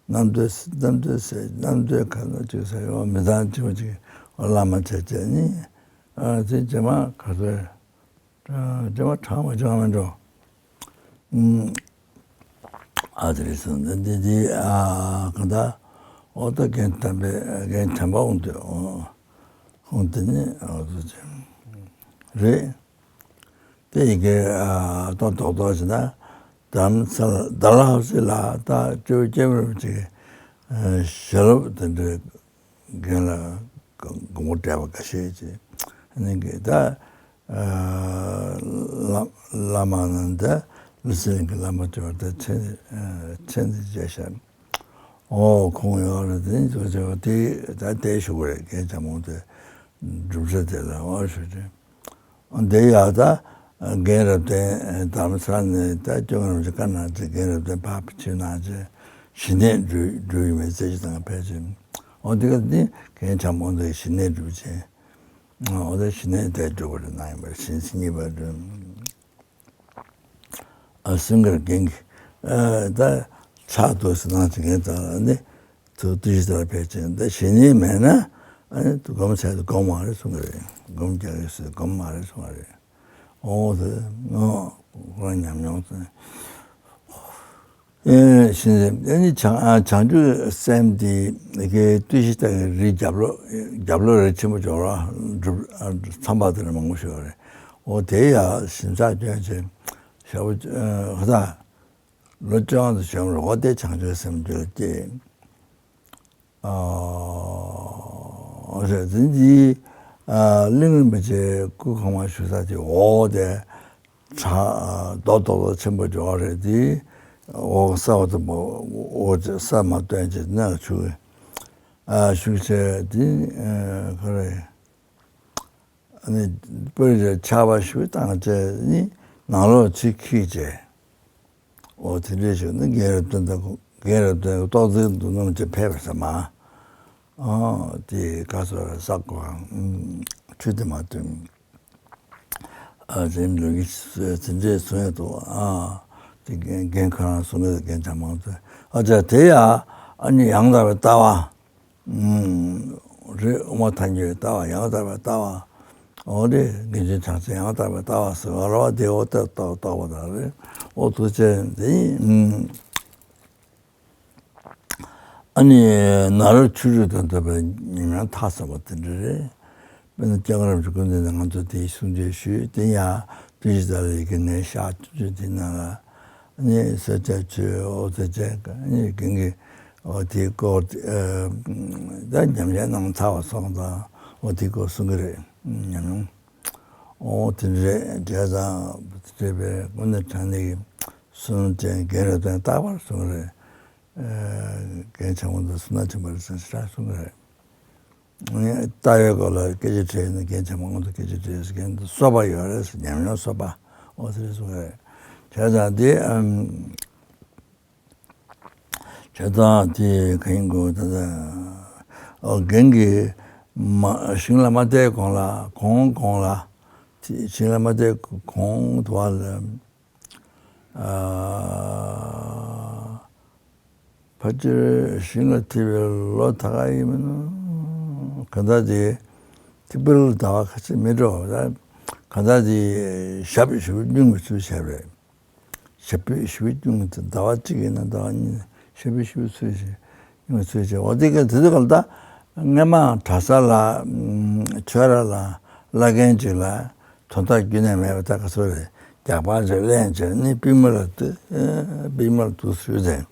རྣམ་ཐོས་རྣམ་ཐོས་སྲས་རྣམ་ཐོས་ག་ན་ཅིག་ས་ཡོད་མི་ཚང་ཆེན་པོ་གཅིག་བླ་མ་བྱས་བྱས་ནི་ཨ་དེ་རྗེས་མ་ག་ཚོད། རྗེས་མ་གྲངས་མ་བྱུང་བ་མིན་འགྲོ། ཨ་དེ་རེད་སོང་འདི་འདི་འདི་ཨ་གང་ལྟར་ཨོ་ད་རྒན་དམ་པའི་རྒན་དམ་པ་འོང་དུས་ཨོ་ཁོང་འདི་ནི་ཨོ་ཚོ་ཅན་རེད། དེ་ཡི་གེ་ཨ་ཏོག་ཏོག་ཏོག་ཞིག་ན་དམ་ས་ལ་ད་ལ་ཧ་སི་ལ་ད་ཅོ་ཅེ་མི་ཅིག་ཞལ་སློབ་དེ་འདྲའི། རྒན་ལགས་དགོངས་པ་བྲལ་བ་འགའ་ཤས་ཀྱིས་ནི་གི་ད་བླ་བླ་མ་ནང་ད་ལི་སི་ལིང་གི་བླ་མ་ཅོ་ད་མཚན་མཚན་འདི་བརྗེད་ཤག་ཨོ་ཁོང་ཡོད་རེད་དེ་ནི་ཅོ་ཅོ་དེ་ད་དེ་ཞུ་གི་རེད། རྒན་ལྕམ་མོ་དེ་སྒྲུབ་བྱ་དེ་ལ་ཨོ་ཞུ་དེ། འདི་ཡག་ད་རྒན་རབས་བརྟན་དྷ་རམ་ས་ལ་ནས་ད་སྐྱོ་ངར་ཅིག་བཀའ་གནང་ཅིག་རྒན་རབས་བརྟན་ཕར་ཕྱིན་གནང་ཅིག་ཞི་གནས་སྒྲུབ་སྒྲུབ་ཡིན་པའི་རྩེ་གཅིག་དང་ཕལ་ཆེར་འོ་འདི་ག་འདི་རྒན་ཆང་མོ་འདི་ཞི་གནས་སྒྲུབ་ཅིག་འོ་ད་ཞི་གནས་དེ་སྒྲུབ་པར་གནང་ཡིན་པར་ཞིང་སྙིགས་པ་སྒྲུབ། ཨ་སེང་གེར་རྒན་གྱིས་ཨ་ད་ཕྱག་ཏུ་ཟེར་གནང་ཅིག་རྒན་དང་ནི། ཐུགས་བརྟུལ་ཞུགས་དར་འཕེལ་ཅན་འདི་ཞི་གནས་མེད་ན་ཨ་ནི་སྒོམ་བྱས་ཏེ་སྒོམ་མ་རེད་གསུང་གི་རེད། སྒོམ་རྒྱག་ཡོད་ཟེར་སྒོམ་མ་རེད་གསུང་གི་རེད། ཨོ་དེ་ངོ་ཁོ་རང་ཉམས་མྱོང་ཚོ་ཨེ་ཤིན་ཏུ་ཨ་ནི་བྱང་ཨ་བྱང་ཆུབ་སེམས་དེ་ཀའི་བརྟུལ་ཞུགས་དར་གྱི་རིའི་རྒྱབ་ལོགས་རྒྱབ་ལོགས་རི་ཆེན་པོ་འབྱོར་བ་སྒྲུབ་ཨ་མཚམས་པ་དེ་ལ་མང་པོ་ཞིག་ཡོད་རེད། ཨོ་དེ་ཡ་ཞིམ་ཚགས་སྐྱོན་ཆེ་ཞབས་ཨ་ཧ་ད། ལོ་བཅོ་ལྔ་དུ་བྱོན་རོགས་དེ་བྱང་ཆུབ་སེམས་རྒྱུད་ལ་སྐྱེས། ཨོ་རེད་འཛིན་གྱི་གླིང་རིན་པོ་ཆེ་སྐུ་གང་བ་བཞུགས་ས་དེ་འོག་དེ་བྲག་རྡོ་རྡོག་རྡོག་ཆེན་པོ་འབྱོར་བ་རེད་དེ། འོག་ས་བ་དུ་མོ་འོག་ས་མ་སྟོན་ཅིག་གནས་ལ་བཞུགས། བཞུགས་བྱས་དེ་ག་རེ། ཨ་ནི་པུར་རེ་ཆར་པ་ཞིག་བཏང་བྱས་ནི་ནང་ལོགས་ཚུར་འཁྱེར་བྱས། འོ་དེ་འདྲས་ཞིག་ནི་རྒན་རབས་བརྟན་དང་རྒན་རབས་བརྟན་ཏོག་ཙེ་འདུག་སྣང་བྱས་ཕེབས་པ་ས་མ། ཨོ་དེ་ག་སོ་ར་ས་གོ་ཁྲུས་དེ་མ་བཏོན། ཨ་དེ་འདྲ་གི་དེ་འདྲས་གསུང་ཡ་འདུག་ཨ་དེ་རྒན་རྒན་ཁོ་རང་གསུང་གི་རྒན་ཆ་མང་ཚོས་ཨ་ཅག་དེ་ཡ། ཨ་ནི་ཡང་དག་པའི་ལྟ་བ། ཨུམ། རེད། དབུ་མ་ཐལ་འགྱུར་ལྟ་བ། ཡང་དག་པའི་ལྟ་བ། འོ་དེ་དགེ་འདུན་གྲངས་ཅན་ཡང་དག་པའི་ལྟ་བ་ཟེར་བ་རེད་བ། དེ་འོ་ལྟར་རྟོགས་རྟོགས་པ་དང་རེད། འོ་ཐུགས་རྗེ་ཆེ། དེ་ཡིན། ཨ་ནི་ནཱ་རོ་ཆོས་དྲུག་དང་ལྡན་པའི་ཉམས་མྱོང་ཐག་ཟེར་བ་དེ་འདྲ་རེད། དཔེར་ན་སྐྱབས་མགོན་རིན་པོ་ཆེ་སྐུ་མདུན་ནས་ང་ཚོ་དེའི་གསུང་ཆོས་ཞུས། དེ་ཡང་བཀྲ་ཤིས་རྟ་ལོའི་ཡི་གེ་ནས་ཤར་ཆོས་ཆོས་དེ་ནང་ལ་ཨ་ནི་གསལ་བྱེད་ཆོས། འོ་དེ་བྱས་ཨ་ནི་རྒན་གྱིས་འོ་དེའི་སྐོར་ད་ཉམས་ལེན་གནང་ཚར་བ་སོང་ཙང་འོ་དེའི་སྐོར་གསུང་གི་རེད། ཉམས་མྱོང་འོ་དེ་འདྲ་རེད། བྱས་ཙང་དེ་འདྲ་བའི་དངོས་གནས་དྲང་གནས་ཀྱི་བསོད་ནམས་ཅན་རྒན་རབས་ཅན་རྟག་པར་གསུང་གི་རེད། རྒན་ཆེན་པོ་འདི་བསོད་ནམས་ཆེན་པོ་རེད་ཟེར་ཞེ་དྲག་གསུང་གི་རེད། ལྟ་བའི་སྐོར་ལ་སྐད་ཆ་དྲིས་ན་རྒན་ཆེན་པོ་ང་ཚོ་སྐད་ཆ་དྲིས། རྒན་འདི་གསོ་པ་ཡོད་རེད་ཟེར། ཉམས་མྱོང་གསོ་པ་འོ་ཟེར་གསུང་གི་རེད། བྱས་ཙང་འདི་བྱས་ཙང་དེ་གང་ཡིན་དགོས། ད་ལྟ་ཨོ་རྒན་གྱིས་མ་ཞིང་ལ་མ་བསྡད་གོང་ལ་གོང་གོང་ལ་དེ་ཞིང་ལ་མ་བསྡད་གོང་དུ་བ་ལ། ཨ། ཕལ་ཆེར་ཞིང་ལ་ཐིམ་པའི་ལོ་ད་ག་ཡིན་མིན་ན་གང་ལྟར་དེ་ཐིག་པ་ལ་ཟླ་བ་ཁ་ཤས་མི་འགྲོ་བ། གང་ལྟར་དེ་ཞབས་ཞུ་སྙུང་གི་ཚུལ་བྱས་པས། ཞབས་པུས་ཞུ་བའི་སྐྱོན་དུ་ཟླ་བ་གཅིག་ཡིན་ན་ཟླ་བ་གཉིས་ཞབས་པུས་ཞུ་བའི་ཚུལ་བྱེད། ཡོང་ཚུལ་བྱེད། འོ་དེ་ག་དེ་ཚོ་ག་ལ་ད་སྔས་མ་གྲྭ་ས་ལ་ཆོས་ར་ལ་བླ་རྒན་ཅིག་ལ་དོན་དག་རྒྱུན་ནས་མེད་པ་ད་ག་ཚོད་རེད། རྒྱག་པ་ཚོས་ལེན་བྱས་ནས་པུས་མོ་ལ་ཏི་པུས་མོ་ལ་འདུག་ཞུས་ཏེ།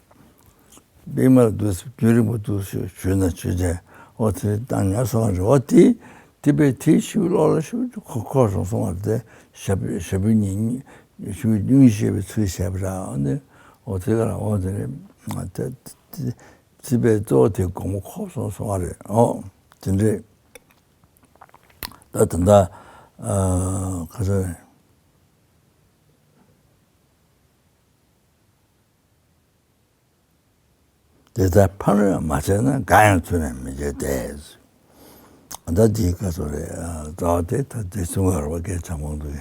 པུས་མོ་ལ་འདུག་རྒྱུན་རིང་པོ་འདུག་ཞུས་ཞུས་ན་ཞུས་ཏེ་འོ་དེ་བཏང་ཉར་སོང་བ་རེད། འོ་དེ། དེ་བས་དེའི་ཞུ་བློ་ལ་ཞུ་ཁོ་ཁོ་སོང་སོང་བར་དེ་ཞབས་ཞབས་པུས་གཉིས་ཞུ་སྙུང་བྱེད་པའི་ཚུལ་བྱས་པ་ར། འོ་དེ་འོ་དེ་ག་ར་འོ་དེ་རེད། དེ་དེ་བས་གཙོ་བོ་དེ་དགོངས་པ་ཁོ་སོང་སོང་བ་རེད། འོ་དེ་འདྲས། ད་ད་ལྟ་ཁ་སང་རེད། དེ་ལྟར་ཕ་རོལ་མ་བྱས་ན། འགའ་ཡང་ཚུལ་ནི་མི་བྱེད་དེ། ད་འདི་ག་ཚོད་རེད། རྩ་བ་དེ་ད་འདི་གསུང་བར་བ་སྐད་ཆ་མང་འདུག་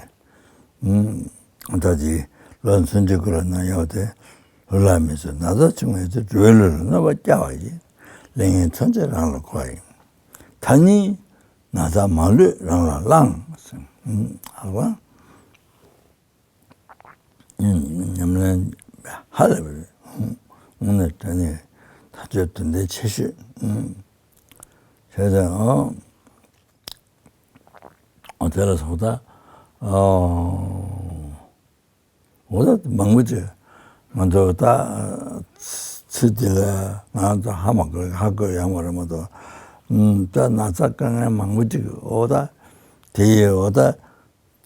གས། ད་འདི་ལོ་ཚུན་ཆད་ཀུན་ལ་ན་ཡོད་དེ། ལུས་ལ་མི་བཟོད་ན་ཚ་བྱུང་བས་དེ། འགྲོ་བའི་ལུས་ལ་གནོད་པ་བསྐྱལ་བ་ཡིན། ལས་ངན་མཚོན་ཆས་རང་ལ་གོ་ཡིན། ད་ནི་ན་ཚ་མ་ལུས་རང་ལ་བླང་། ཨ་ལ། ཉམས་ལེན་ཧ་ལས་པ་རེད། དངོས་གནས་དྲང་གནས་ཐག་ཆོད་དོན་ལྡན་ཆེ་ཤོས། བྱས་ཙང་ཨོ་དེ་ལ་སོགས་ད་ཨོ་ད་མང་པོ་ཅིག་ང་ཚོ་ད་ཚེ་འདི་ལ་ང་ཚོ་ཧ་མ་གོ་ཧ་གོ་ཡོང་བ་རེད་མ་གཏོགས། ད་ན་ཚ་དཀའ་ངལ་མང་པོ་ཅིག་ཨོ་ད་དེ་ཡི་ཨོ་ད།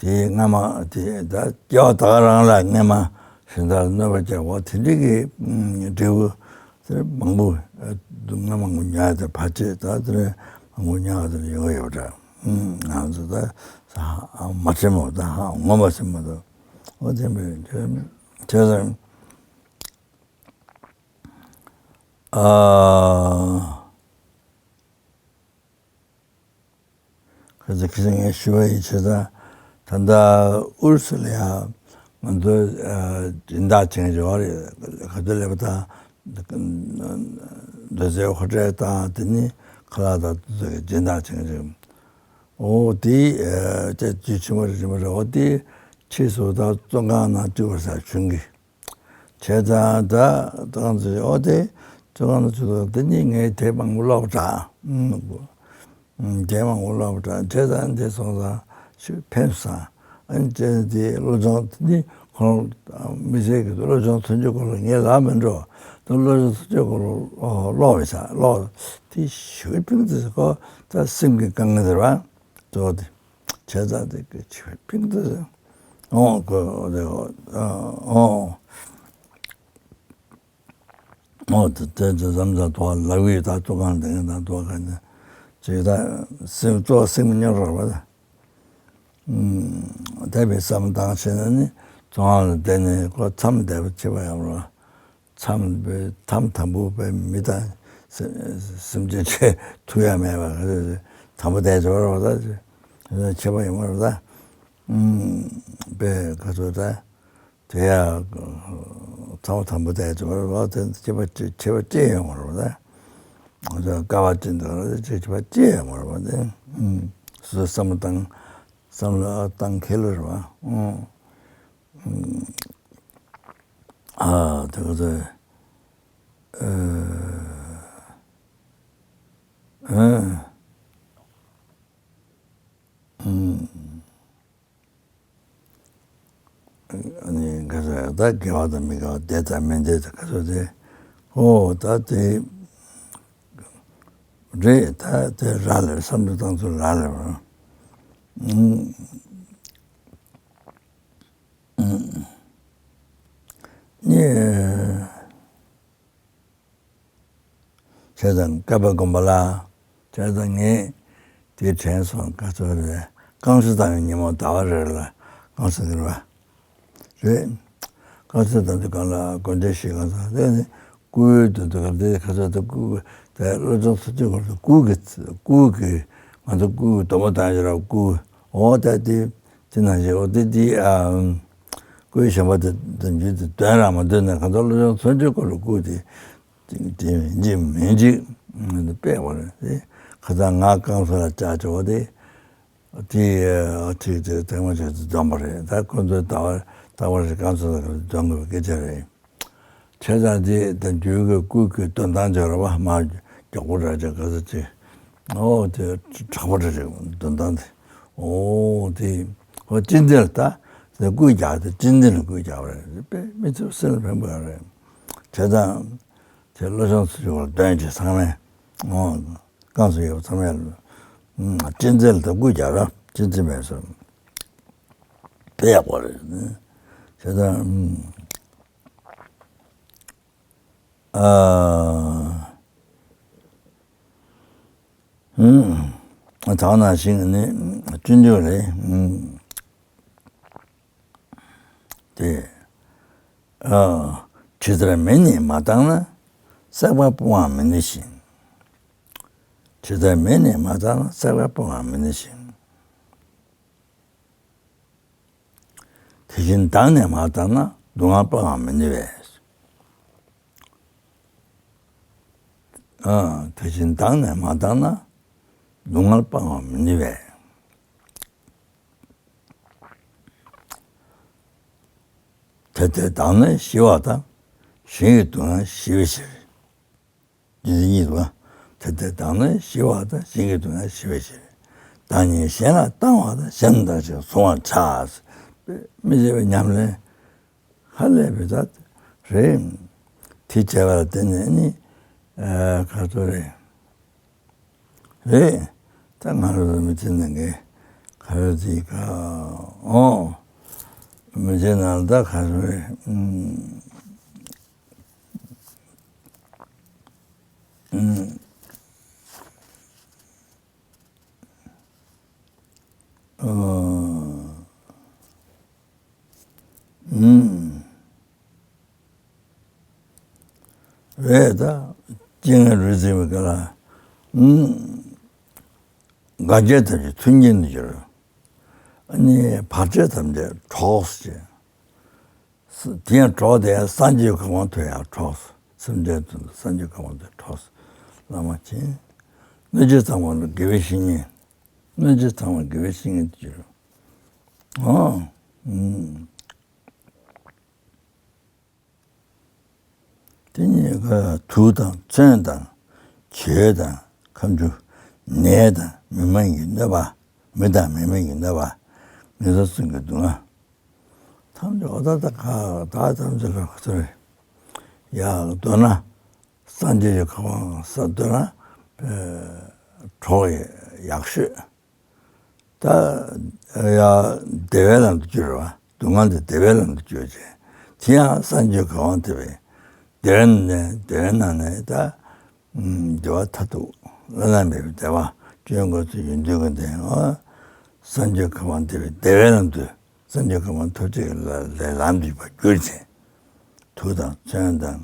དེའི་སྔ་མ་དེ་ད་སྐྱེ་བ་ད་ག་རང་ལ་སྔ་མ་གཞན་དག་ལ་གནོད་པ་བསྐྱལ་བ་དེ་འདྲའི་གི་འབྲས་བུ་དེ་མང་པོ་སྡུག་བསྔལ་མང་པོ་མྱོང་ཡ་དེ་ཕལ་ཆེར་ད་དེ་མང་པོ་མྱོང་ཡ་དེ་ཡོང་གི་ཡོད་པ་འདྲ། ང་ཚོ་ད་མ་ཚད་མ་ད་ཧ་ངོ་མ་ཚད་མ་ད་འོ་དེ་འདྲ་བྱས་ཙང་ཨ། ཁ་ཚ་ཁ་ཚ་ངས་ཞུ་བ་ཡིན་བྱས་ཙང་། ད་ལྟ་ཨུ་རུ་སུ་ལ་ཡང་ང་ཚོ་སྦྱིན་བདག་བྱེད་མཁན་ཅིག་ཡོད་རེད། ཁ་ཐོག་ལས་པ་དང་། རྡོ་རྗེ་ཧོ་ཊེལ་དང་དེ་ནི་ཁ་ལག་དང་དེ་ཚོ་གི་སྦྱིན་བདག་བྱེད་མཁན་ཅིག་ཨོ་དེ་ཅིག་རྒྱུས་ཆེན་པོ་རེད། ཆེན་པོ་རེད། ཨོ་དེ་ཕྱིས་སུ་ད་བཙོན་ཁང་ནང་བཅུག་པ་རེད་ཟེར། གཞུང་གིས། བྱས་ཙང་ད་ཏང་ཙེ་ཨོ་དེ་ཙོ་གང་ན་ཚུད་དོ། དེ་ནི་ངས་དེབ་མང་པོ་ཀློག་པ་འདྲ། དེབ་མང་པོ་ཀློག་པ་འདྲ། བྱས་ཙང་དེ་སོང་ཙང་ཞིག་ཕན་སོང་། ཨ་ནི་བྱས་ཙང་དེ་སློབ་སྦྱོང་དེ་ནི་ཁོང་མི་ཚེ་གི་སློབ་སྦྱོང་ཐོན་རྒྱུ་སྐོར་ལ་ངས་ལབ་མི་འགྲོ། ད་སློབ་སྦྱོང་ཐོན་རྒྱུ་སྐོར་ལ་ཀློག་པ་ས་ཀློག་དེ་ཞིག་ཕན་ཚུན་ཁོ་ད་སེམས་ཀྱི་དཀའ་ངལ་དེ་རེད་པ། གཙོ་བོ་དེ། བྱས་ཙང་དེ་གི་ཕིང་ཏི་ཨོ་གོ་དེ་ཨོ་ཨོ་དེ་དེ་ཙམ་ཙམ་དོ་ལབ་ཡོད། ད་ཙོ་གང་དེ་ད་དོ་ག་ནས་ཅིག་ད་སེམས་གཙོ་བོ་སེམས་མཉམ་རོགས་པ་ད་དེ་བས་བསམ་བཏང་བྱས་ན་ནི་ཙོ་གང་ལ་བསྡད་ནས་ཁོ་མཚམས་བསྡད་པ་བྱེད་པ་ཡང་རོགས། མཚམས་པའི་མཚམས་དང་པོ་པའི་མི་དང་སེམས་ཅན་ཆེ་ཐུག་ཡ་མེད་པ་དང་པོ་དེ་འབྱོར་བ་ད་ཆེ་བ་ཡོང་བ་རེད་ད། པའི་ག་ཚོད་ད་ དེ་ཡང་ཚང་མ་དང་པོ་དེ་ཚོ་བ་དེ་ཁྱད་པར་ཅི་ཁྱད་པར་ཅི་ཡོང་བ་རེད་པ། ང་ཚོ་ཀ་བ་ཅི་འདུག་རེད་ཁྱད་པར་ཅི་ཡོང་བ་རེད་པ། དེ་སོ་སོ་བསམ་བློ་བཏང་བསམ་བློ་བཏང་ཁེལ་རེད་པ། ཨ་དེ་ག་ཚོད། ཨ་ནི་ག་ས་ད་དགེ་བ་དང་མི་དགེ་བ་བདེ་དང་མི་བདེ་དང་ག་ཚོད་དེ། ཨོ་ད་དེ་རེད། ད་དེ་རག་ལས་བསམ་བློ་བཏང་ཚུལ་རག་ལས་པ། ཨ་ནི། བྱས་ཙང་བསྐལ་པ་བསྒོམ་པ་ལ། བྱས་ཙང་ངས་དེ་དྲན་སོང་། ག་ཚོད་རེད། སྐམ་ས་དང་ཉིན་མོ་ཟླ་བ་རེ་ལ་སྐམ་ས་འགྱུར་བ་རེད། སྐམ་ས་དང་དུས་གང་ལ་དགོངས་འགྲེལ་ཞིག་གང་ཟག་དེ་ནི་སྐུའི་དུས་དུ་ག་དེ་ག་ཚོད་དུ་སྐུ་དེ་བློ་སྦྱོང་ཚུལ་ཁྲིམས་སྐོར་དུ་སྐུ་གི་སྐུ་གི་ང་ཚོ་སྐུ་གི་སྡོམ་པ་བཏང་ཡོད་ར་སྐུ་འོ་ད་དེ་དེ་ནང་བཞིན་འོ་དེ་དེ་ཨ་སྐུའི་བྱམས་པ་དེ་དམ་རྒྱུན་དུ་དོན་རང་མ་འདོད་ན་གང་ལྟར་བློ་སྦྱོང་ཚུལ་ཁྲིམས་སྐོར་དུ་སྐུ་དེ། དེ་དེ་འཇིག་མི་འཇིག་དཔེ་བ་རེད་དེ། ཁ་སང་ང་སྐམ་ས་ལ་བཅར་ཆོག་དེ། དེ་ཐིག་དེ་ཐེངས་མ་ཆེ་ཚོ་འཛོམས་པ་རེད། ད་ཁོ་ཚོའི་ཟླ་བ་ཟླ་བ་རེ་སྐམ་ས་ལ་འཛོམས་དགོས་པའི་སྐད་ཆ་རེད། བྱས་ཙང་དེ་ད་རྒྱུད་ཀྱི་སྐུ་གི་འདོན་སྟངས་ཅིག་རེད་པ། མ་མགྱོགས་པོ་ར་ཅིག་ག་ཚོད་ཅིག་ཨོ་དེ་དྲག་པོ་རེ་རེད་འདོན་སྟངས་དེ། ཨོ་དེ་ཧོ་ཅི་འདི་ལ་ད་དེ་སྐུ་རྒྱག་དེ་ཅི་འདི་ལ་སྐུ་རྒྱག་པ་རེད། དཔེ་མི་ཚེ་སེམས་ལ་ཕན་པ་རེད། བྱས་ཙང་། དེ་བློ་སྦྱོང་ཚུལ་ཁྲིམས་སྐོར་འདོན་བྱེད་ཚང་མས། ཨོ། སྐམ་ས་ཡོད་པ་ཚང་མས་ལ། ཨུམ། ཅི་འཛིན་ལ་ད་སྐུ་རྒྱག་ར་ཅི་འཛིན་མེད་སོང་། དཔེ་ཡག་པོ་རེད། བྱས་ཙང་ཨུམ། ཨ། ཨུམ། ད་ནང་བཞིན་ནི་སྤྱོད་འཇུག་རེད། ཨུམ། དེ། ཨ། ཇི་ལྟར་མེ་ནི་མ་བཏང་ན། བསྲེགས་པ་སྤོང་བ་མི་ནུས་ཤིང་། ཇི་ལྟར་མེ་ནི་མ་བཏང་ན་བསྲེགས་པ་སྤོང་བ་མི་ནུས་ཤིང་། དེ་བཞིན་མདངས་ནི་མ་བཏང་ན་སྡུག་བསྔལ་སྤང་བ་མི་ནུས་པས། ཨ། དེ་བཞིན་མདངས་ནི་མ་བཏང་ན་སྡུག་བསྔལ་སྤང་བ་མི་ནུས་པས། དེ་ལྟར་མདངས་ནི་ཞི་བ་དང་། ཞིང་གི་སྡུག་བསྔལ་ཞི་བའི་ཕྱིར། འདི་གཉིས་འདུག་ག་དེ་ལྟར་མདངས་ནི་ཞི་བ་དང་། ཞིང་གི་སྡུག་བསྔལ་ཞི་བའི་ཕྱིར། བདག་ཉིད་གཞན་ལ་བཏང་བ་དང་། གཞན་དང་ཞིང་གསུང་བར་བྱ། མི་བརྗེད་པའི་ཉམས་ལེན་ཧ་ལས་པའི་ད་རེད། དེ་བྱས་པ་ལ་བརྟེན་ནས་ནི་ཨ་ག་ཚོད་རེད། རེད། ད་ང་རང་ཚོ་མི་ཚེ་ནང་གི་ག་རེ་ཟེར་ག་ཨོ། མི་ཚེ་ནང་ད་ག་རེ་རེད། ཨུམ། ཨུམ། ཨོ། ཨུམ། རེད་ད། སྐྱེ་དངོས་རིགས་འཛིན་པའི་སྐབས་ལ། ཨུམ། འགལ་རྐྱེན་ཐམས་ཅད་མཐུན་རྐྱེན་དུ་འགྱུར། ཨ་ནི་བར་ཆད་ཐམས་ཅད་གྲོགས་སུ་བྱེད། དེ་ཡང་གྲོགས་དེ་ཡང་སངས་རྒྱས་གོ་འཕང་ཐོབ་ཡག་གྲོགས། སེམས་ཅན་དོན་དུ་སངས་རྒྱས་གོ་འཕང་ཐོབ་གྲོགས་བླ་མ་མཁྱེན། གནོད་བྱེད་ཚང་མ་ལ་དགེ་བའི་བཤེས་གཉེན། གནོད་བྱེད་ཚང་མ་དགེ་བའི་བཤེས་གཉེན་དུ་གྱུར། ཨོ། ཨུམ། དེ་གཉིས་ཀ་དུག་དང་མཚོན་དང་། གྱོད་དང་ཁ་མཆུ། ནད་དང་མི་མ་ཡིན་གྱི་གནོད་པ། མི་དང་མི་མ་ཡིན་གྱི་གནོད་པ། ངན་སོང་གསུམ་གྱི་སྡུག་བསྔལ། ཐམས་ཅད་འོ་ད་ད་ག་ད་ཐམས་ཅད་ལ་ག་ཚོད་རེད། ཡ་མདོར་ན་སངས་རྒྱས་ཀྱི་གོ་འཕང་ས་མདོར་ན་གྲོགས་ཡག་ཤོས། ད་ཡ་བདེ་བའི་ལམ་དུ་བསྒྱུར་བ། སྡུག་བསྔལ་དེ་བདེ་བའི་ལམ་དུ་བསྒྱུར་བྱས། དེ་ཡང་སངས་རྒྱས་གོ་འཕང་ཐོབ་པའི་བདེ་བའི་ནང་ནས་བདེ་བའི་ནང་ནས་ད། བདེ་བ་མཐར་ཐུག་བླ་ན་མེད་པའི་བདེ་བ་སྤྱོད་འགོ་ཚུལ་ཡོན་ཏན་ཀུན་ལྡན་ཨ། སངས་རྒྱས་གོ་འཕང་ཐོབ་པའི་བདེ་བའི་ལམ་དུ་སངས་རྒྱས་གོ་འཕང་ཐོབ་བྱེད་ཀྱི་ལ་ལས་ལམ་དུ་ཡིན་པར་གྱུར་ཅིང་། དུག་དང་མཚོན་དང་།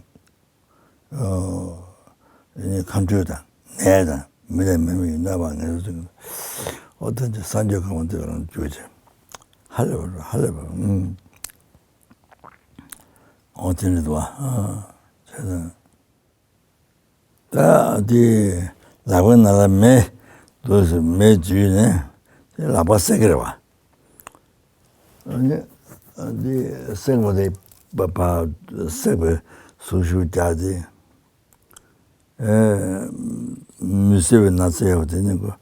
ཁ་མཆུ་དང་ནད་དང་མི་དང་མི་མ་ཡིན་གནོད་པ་ངན་སོང་ཚུལ་ཨོ་ཐམས་ཅད་སངས་རྒྱས་གོ་འཕང་ཐོབ་པའི་ལམ་དུ་གྱུར་ཅིང་། ཧ་ལས་པ་ཧ་ལས་པ་ཨུམ། འོ་དེ་འདྲ་འདུག་བ། ཨ། བྱས་ཙང་། ད་དེ་ལག་པའི་ནང་ལ་མེ་འདུག་ཟེར། མེ་འཇུས་ནས་དེ་ལག་པ་བསད་ཀྱི་རེད་བ། ཨ་ནི་དེ་བསད་པ་དེ་ཕར་ཕར་བསད་པའི་ཟུག་གཞུག་རྒྱག་དེ། ཨེ། མི་བཟོད་པའི་ན་ཚ་ཡོད་པ་དེ་ནི་ཁོ་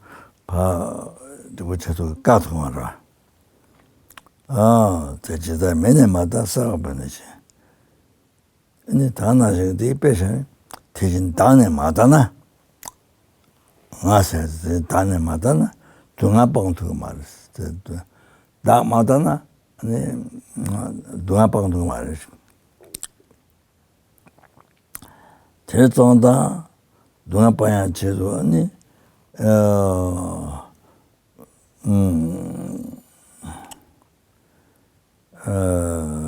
ཕར་འགྲིག་པོ་བྱེད་ཐུབ་ཀྱི་བཀག་ཐུབ་མ་རེད་བ། ཨ། དེ་ཇི་ལྟར་མེ་ནི་མ་དག་བསད་པ་ནང་བཞིན། ནི་དག་ནང་བཞིན་དེ་དཔེ་བཞིན་དེ་བཞིན་བདག་ནི་མ་དག་ན། ང་ཟེར་དེ་བདག་ནི་མ་དག་ན་སྡུག་བསྔལ་སྤང་ཐུབ་ཀྱི་མ་རེད། དེ་བདག་མ་དག་ན་ནི་སྡུག་བསྔལ་སྤང་ཐུབ་ཀྱི་མ་རེད། དེ་ཙང་ད་སྡུག་བསྔལ་སྤང་ཡང་ཆེད་དུ་ནི། ཨ། ཨ།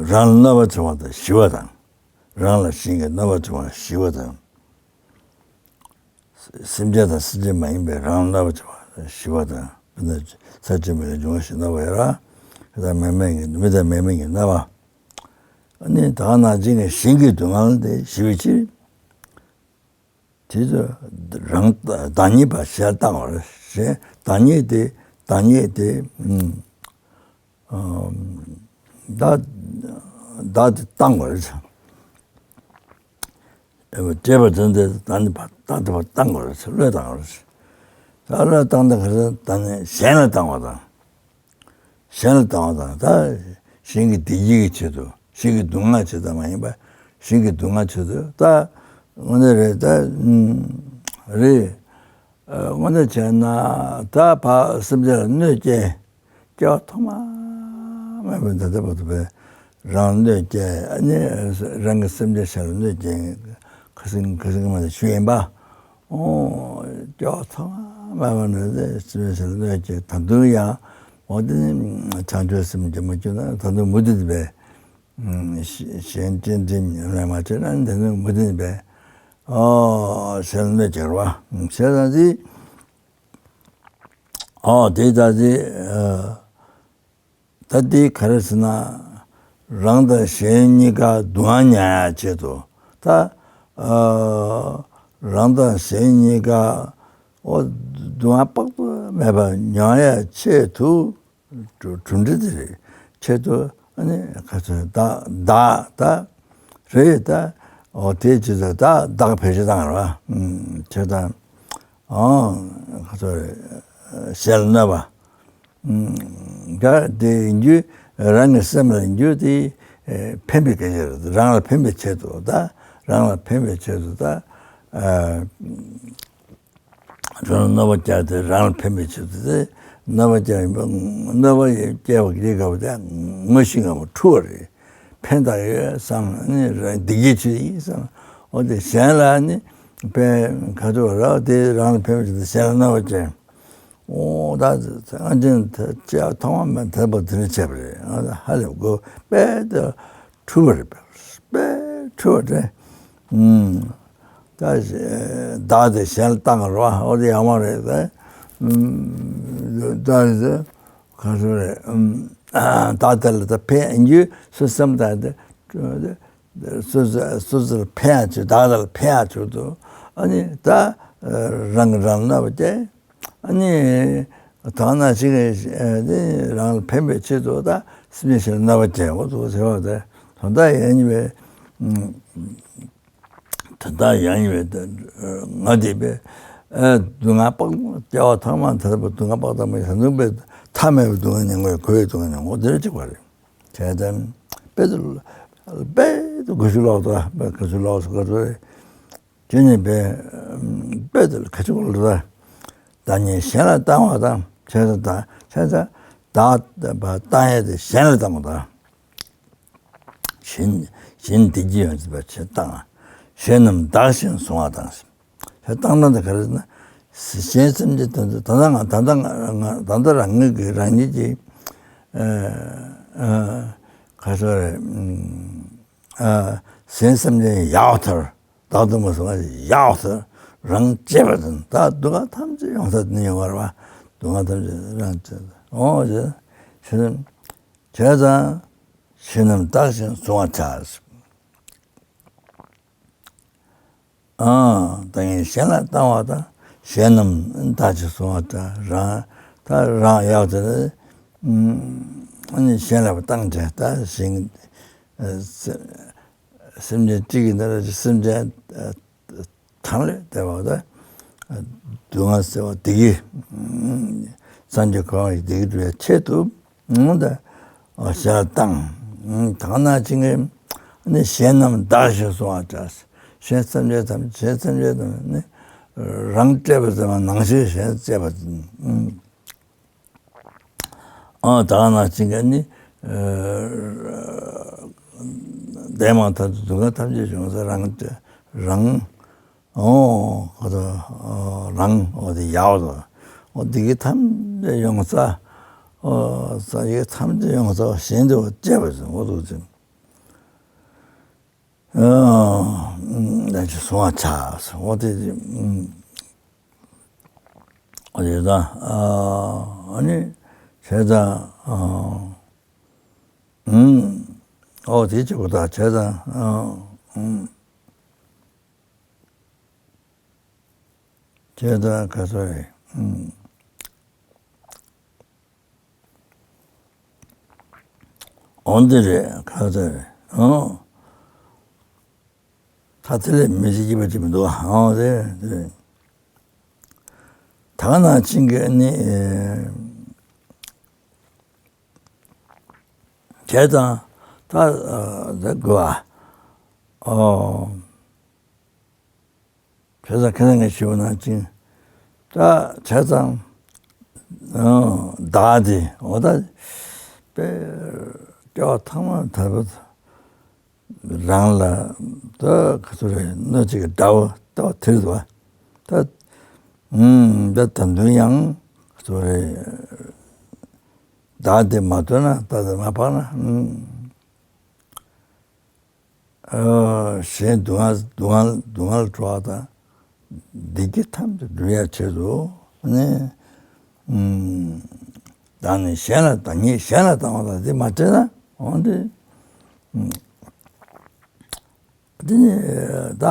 རང་ལ་གནོད་པ་བྱུང་བ་དང་ཞི་བ་དང་། རང་ལ་གཞན་གྱིས་གནོད་པ་བྱུང་བ་ཞི་བ་དང་། སེམས་ཅན་དང་སེམས་ཅན་མ་ཡིན་པའི་རང་ལ་གནོད་པ་བྱུང་བ་ཞི་བ་དང་། དཔེར་ན་ཚ་གྲང་མི་ལ་འབྱུང་བ་ཞིག་གནོད་པ་ཡོད་ར། དེ་དག་མེ་མེད་ཀྱི་མི་དང་མེ་མེད་ཀྱི་གནོད་པ། ཨ་ནི་དག་ནང་བཞིན་གྱི་གཞན་གྱི་སྡུག་བསྔལ་དེ་ཞི་བའི་ཕྱིར། དེ་ཚོ་རང་བདག་ཉིད་པ་ཞལ་བཏང་བར་ཞེས། བདག་ཉིད་དེ་བདག་ཉིད་དེ་ཨ། བདག་བདག་དེ་བཏང་བར་བྱ། བསྐྱེད་པ་དོན་དེ་བདག་ཉིད་པ་བདག་དེ་བ་བཏང་བར་བྱ། བློས་བཏང་བར་བྱ། ད་བློས་བཏང་དེ་ག་རེ། ད་ནི་གཞན་ལ་བཏང་བ་དང་། གཞན་ལ་བཏང་བ་དང་། ད་གཞན་གྱི་བདེ་སྐྱིད་ཀྱི་ཆེད་དུ། གཞན་གྱི་སྡུག་བསྔལ་ཆེད་དུ་མ་ཡིན་པ། གཞན་གྱི་སྡུག་བསྔལ་ཆེད་དུ། ད་དངོས་གནས་རེད། ད་རེད། དངོས་གནས་བྱས་ན་ད་ཕར་སེམས་ཅན་ལ་གནོད་སྐྱེལ། སྐྱེ་བ་ཐོག་མ་མེད་པ་འདི་ལྟ་བུ་དུ་བས་རང་གནོད་སྐྱེལ། ཨ་ནི་རང་གི་སེམས་ཅན་ཞིག་ལ་གནོད་སྐྱེལ། ཁ་སང་ཁ་སང་མ་ཞུས་ཡིན་པ། ཨོ། སྐྱེ་བ་ཚང་མ་མ་ནས་སེམས་ཅན་ཞིག་ལ་གནོད་སྐྱེལ། ད་དུང་ཡང་འོ་དེ་ནི་བྱང་ཆུབ་སེམས་ཀྱིས་མ་བསྐྱོད་ན། ད་དུང་མུ་མཐུད་དེ་བས་གཞན་གཅེས་འཛིན་ལས་མ་བྱས་ན། དེ་ནི་མུ་མཐུད་དེ་བས། ཨོ། ཞལ་གནོད་སྐྱེལ་བ་བྱས་ཙང་དེ། ཨོ། དེ་ད་དེ། ད་དེ་ག་རེ་ཟེར་ན། རང་དང་གཞན་གཉིས་ཀ་སྡུག་བསྔལ་མྱང་ཡ་ཆེད་དུ། ད་ཨ་རང་དང་གཞན་གཉིས་ཀ་འོ་སྡུག་བསྔལ་དཔག་ཏུ་མེད་པ་མྱོང་ཡ་ཆེད་དུ། གྲུབ་གྲུབ་འབྲས་དེ་རེད། ཆེད་དུ་ཨ་ནི་ག་ཚོད་བདག་བདག་ད་རེད། ད་འོ་དེ་ཅི་ཚོད་ད་བདག་བེད་སྤྱོད་བཏང་ར་བ། ཨུམ། ཆེད་དང་། ཨང་། ག་ཚོད་རེད། ཞལ་གནོད་པ། ཨུམ། ད་དེ་ཡིན་རྒྱུ་རང་གི་སེམས་ལ་ཡིན་རྒྱུ་དེ་ཨེ་ཕན་པའི་སྐད་ཆ་རེད། རང་ལ་ཕན་པའི་ཆེད་དུ། ད་རང་ལ་ཕན་པའི་ཆེད་དུ། ད་ཨ་རང་ལ་གནོད་པ་བསྐྱལ་ཏེ་རང་ལ་ཕན་པའི་ཆེད་དུ། དེ་གནོད་པ་བསྐྱལ་ཡིན་པ། གནོད་པ་བསྐྱལ་བ་དེ་ག་བ་དེ་ངོ་ཤེས་ངོ་མ་འཁྲུལ་བ་རེད། ཕན་བཏགས་ཡོད་བསམ། ཨ་ནི་རང་བདེ་སྐྱིད་ཆེད་ཡིན་བསམ། འོ་དེ་གཞན་ལ་ནི་ཕན་ག་ཚོད་རག་དེ་རང་ལ་ཕན་པ་ཞིག་དང་གཞན་ལ་གནོད་པ་ཅན། འོ་ད་ཨ་ཅན་ད་ཅི་ཡང་ཐོག་མ་མེད་ཐལ་པ་དེ་ནི་བྱས་པ་རེད། ཨ་ཧ་ལས་དགོས་དཔེ་དེ་འཁྲུལ་པ་རེད། དཔེ་འཁྲུལ་པ་རེད། ཨུམ། ད་བདག་དེ་གཞན་ལ་བཏང་རོགས། འོ་དེ་ཡག་མོ་རེད། ད་ཨུམ། ད་དེ་ག་ཚོད་རེད། ཨུམ། བདག་དེ་ལ་ད་ཕན་ཡིན་རྒྱུ་སུ་སེམས་ད་དེ། སོ་སོ་སོ་སོར་ཕན་ཡག་ཆེད། བདག་དེ་ལ་ཕན་ཡག་ཆེད་དུ། ཨ་ནི་ད་རང་གིས་རང་ལ་གནོད་པ་བསྐྱལ། ཨ་ནི་དག་ནང་བཞིན་གྱི་རང་ལ་ཕན་པའི་ཆེད་དུ་ད་སེམས་ཅན་ཞིག་ལ་གནོད་པ་བསྐྱལ། འོ་དེ་ཟེར་བ་དེ་དོན་དག་ཡང་ཡིན་པས། དོན་དག་ཡང་ཡིན་པས། ང་དེ་བས་ཨ་སྡུག་བསྔལ་དཔག། སྐྱེ་བ་ཐོག་མ་ཐལ་པ་སྡུག་བསྔལ་དཔག་ཏུ་མེད། ད་དུང་བས་མཐའ་མེད་པའི་སྡུག་བསྔལ་མྱོང་དགོས། འཁོར་བའི་སྡུག་བསྔལ་མྱོང་དགོས། དེ་འདྲ་གཅིག་པ་རེད། བྱས་ཙང་དཔེ་དེ་དཔེ་དེ་ག་ཚོད་ལོག་ད་དཔེ་ག་ཚོད་ལོག་སོང་། ག་ཚོད་རེད། ཁྱོད་ཉིད་པས་དཔེ་དེ་ག་ཚོད་ལོག་ད། བདག་ཉིད་གཞན་ལ་བཏང་བ་དང་། བྱས་ཙང་ད་བྱས་ཙང་བདག་བཏང་ཡས་དེ་གཞན་ལ་བཏང་བ་དང་། གཞན་གཞན་བདེ་སྐྱིད་ཡོང་ཆེད་པ་ཆེད་བཏང་། གཞན་རྣམས་བདག་བཞིན་བཟུང་བ་དང་། ད་བཏང་སྟངས་དེ་ག་རེ་ཟེར་ན། གཞན་སེམས་ཅན་དེ་ཚོ་ད་ལྟ་ང་ད་ལྟ་ང་ང་ད་ལྟ་རང་ངོས་ཀྱི་རང་ཉིད་ཀྱི་ཨ་ཨ་ག་ཚོད་རེད། ཨ་གཞན་སེམས་ཅན་ཡག་ཐར། བདག་ཏུ་མ་བཟུང་བ་ཡག་ཐར། རང་གཅེས་པ་དང་ད་སྡུག་བསྔལ་ཐམས་ཅད་ཡོང་ས་དེ་ནི་ཡོང་བ་རེད་བ། སྡུག་བསྔལ་ཐམས་ཅད་རང་གཅེས་པ། འོ་ཞེས་བྱས་ཙང་གཞན་རྣམས་བདག་བཞིན་བཟུང་བར་བྱ། ཨ་ད་ངས་གཞན་ལ་བཏང་བ་དང་གཞན་རྣམས་བདག་གིས་བཟུང་བ་དང་རང་ད་རང་ཡག་དེ་ནི་ཨ་ནི་གཞན་ལ་བཏང་བྱས་ད་གཞན་སེམས་ཅན་གཅིག་གི་ནང་ལ་སེམས་ཅན་ཐམས་ཅད་བདེ་བ་དང་སྡུག་བསྔལ་སེལ་བ་བདེ་སྐྱིད་སངས་རྒྱས་གོ་འཕང་བདེ་སྐྱིད་སྒྲུབ་པའི་ཆེད་དུ་ད་གཞན་ལ་བཏང་། ད་ནང་བཞིན་གྱི་ནི་གཞན་རྣམས་བདག་གཞན་གསུང་བ་འདྲ། གཞན་སེམས་ཅན་ཐམས་ཅད་གཞན་སེམས་ཅན་ཐམས་ཅད་ནི་རང་གཅེས་པ་ཙམ་ནང་བཞིན་གཞན་གཅེས་པ། ཨ་ད་ནང་བཞིན་གྱི་ནི་བདེ་མང་ཐ་དད་སྡུག་བསྔལ་ཐམས་ཅད་ཡོང་ས་རང་རང་། ཨོ་ཁོ་ཚོ་རང་ཨོ་དེ་ཡག་པོ་འདུག་ཨོ་དེ་གི་ཐམས་ཅད་ཡོང་ས། ཨོ་ས་ཡི་ཐམས་ཅད་ཡོང་ས་གཞན་དུ་སྤྱད་པ་ཟེར་ཨོ་འདུག་ཅིང་། ཨོ་ད་ཅི་སོང་བ་ཆགས་ཨོ་དེ་ཨོ་དེ་ད་ཨ་ནི་བྱས་ཙང་ཨ་ཨོ་དེ་གཅིག་པུ་ད་བྱས་ཙང་ཨ། བྱས་ཙང་ག་ཚོད་རེད། འོ་འདི་རེད་ག་ཚོད་རེད། ཨོ། ད་དེ་ལས་མི་ཤེས་ཀྱི་པ་ཅིག་མི་འདུག་ཨོ་དེ་རེད་དེ་རེད། ད་ག་ནང་བཞིན་གྱི་ནི་བྱས་ཙང་ད་དེ་དགོས་ཨ། ཨོ། བྱས་ཙང་ཁ་སང་ངས་ཞུས་པ་ནང་བཞིན་ད་བྱས་ཙང་བདག་དེ་འོ་ད་དཔེ་སྐྱེ་བ་ཐོག་མ་དར་བ་རང་ལ་ད་ག་ཚོད་རེད་སྣོད་གཅིག་གི་དགྲ་བོ་ལྟ་བ་དེར་འདུག་བ། ད་ད་ད་དུང་ཡང་ག་ཚོད་རེད་བདག་དེ་མ་ཐོན་ན་ད་དེ་མ་འཕགས་ན། གཞན་སྡུག་བསྔལ་སྡུག་བསྔལ་སྡུག་བསྔལ་སྤྲོ་བ་དང་བདེ་སྐྱིད་ཐམས་ཅད་སྒྲུབ་ཡ་ཆེད་དུ་ནི། བདག་ནི་གཞན་ལ་བདག་ཉིད་གཞན་ལ་བཏང་བ་དང་དེ་མ་བྱས་ན་འོན་ཏེ། དེ་ནི་ད་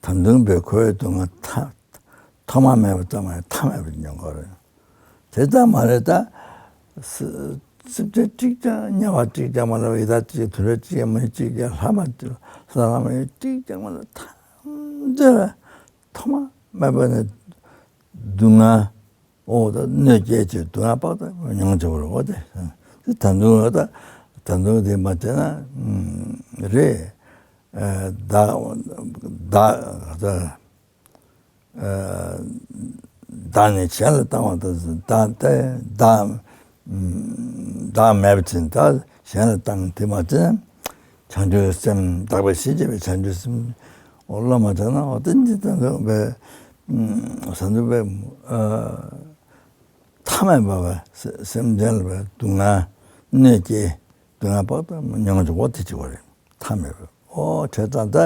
ད་དུང་པའི་ཁོའི་སྡུག་བསྔལ་ཐ་ཐོག་མ་མེད་པ་ཙམ་མ་ཡིན་མཐའ་མེད་པར་མྱོང་དགོས་རེད། དེ་ཙམ་མ་རེད་ད། སི་སྲིབ་ཅན་གཅིག་ཀྱང་དམྱལ་བ་གཅིག་ཀྱང་མ་ལ་བ་ཡི་དྭགས་གཅིག་དུད་འགྲོ་གཅིག་ཀྱང་མི་གཅིག་ཀྱང་ལྷ་མ་གཅིག་ལྷ་མ་ཡི་གཅིག་ཀྱང་མ་ལ་ཐམས་ཅད་ལ་ཐོག་མ་མེད་པ་ནས་སྡུག་བསྔལ་འོ་ད་གནོད་སྐྱེལ་ཆེད་སྡུག་བསྔལ་དཔག་ཏུ་མྱོང་ཆོག་རེད་འོ་དེ། དེ་ད་དུང་འོ་ད་ད་དུང་དེ་མ་བྱས་ན་རེད། བདག་བདག་བདག་ནི་གཞན་ལ་བཏང་བ་དང་བདག་དེ་བདག་བདག་མེད་པ་ཅིན་བདག་གཞན་ལ་བཏང་དེ་མ་ཅིན་བྱང་ཆུབ་སེམས་བདག་པས་གཞན་གཅེས་པའི་བྱང་ཆུབ་སེམས་འོ་བློ་མ་བྱང་ན་འོ་དེ་འདི་ལྟ་འདུག་པས་བཟང་འདུག་པས་ཐ་མལ་པ་བ་སེམས་ཅན་ལ་བས་སྡུག་བསྔལ་གནོད་སྐྱེལ་སྡུག་བསྔལ་དཔག་ཏུ་མྱོང་ཆོག་པ་དེ་གཅིག་པ་རེད་ཐ་མལ་པ་འོ་བྱས་ཙང་ད་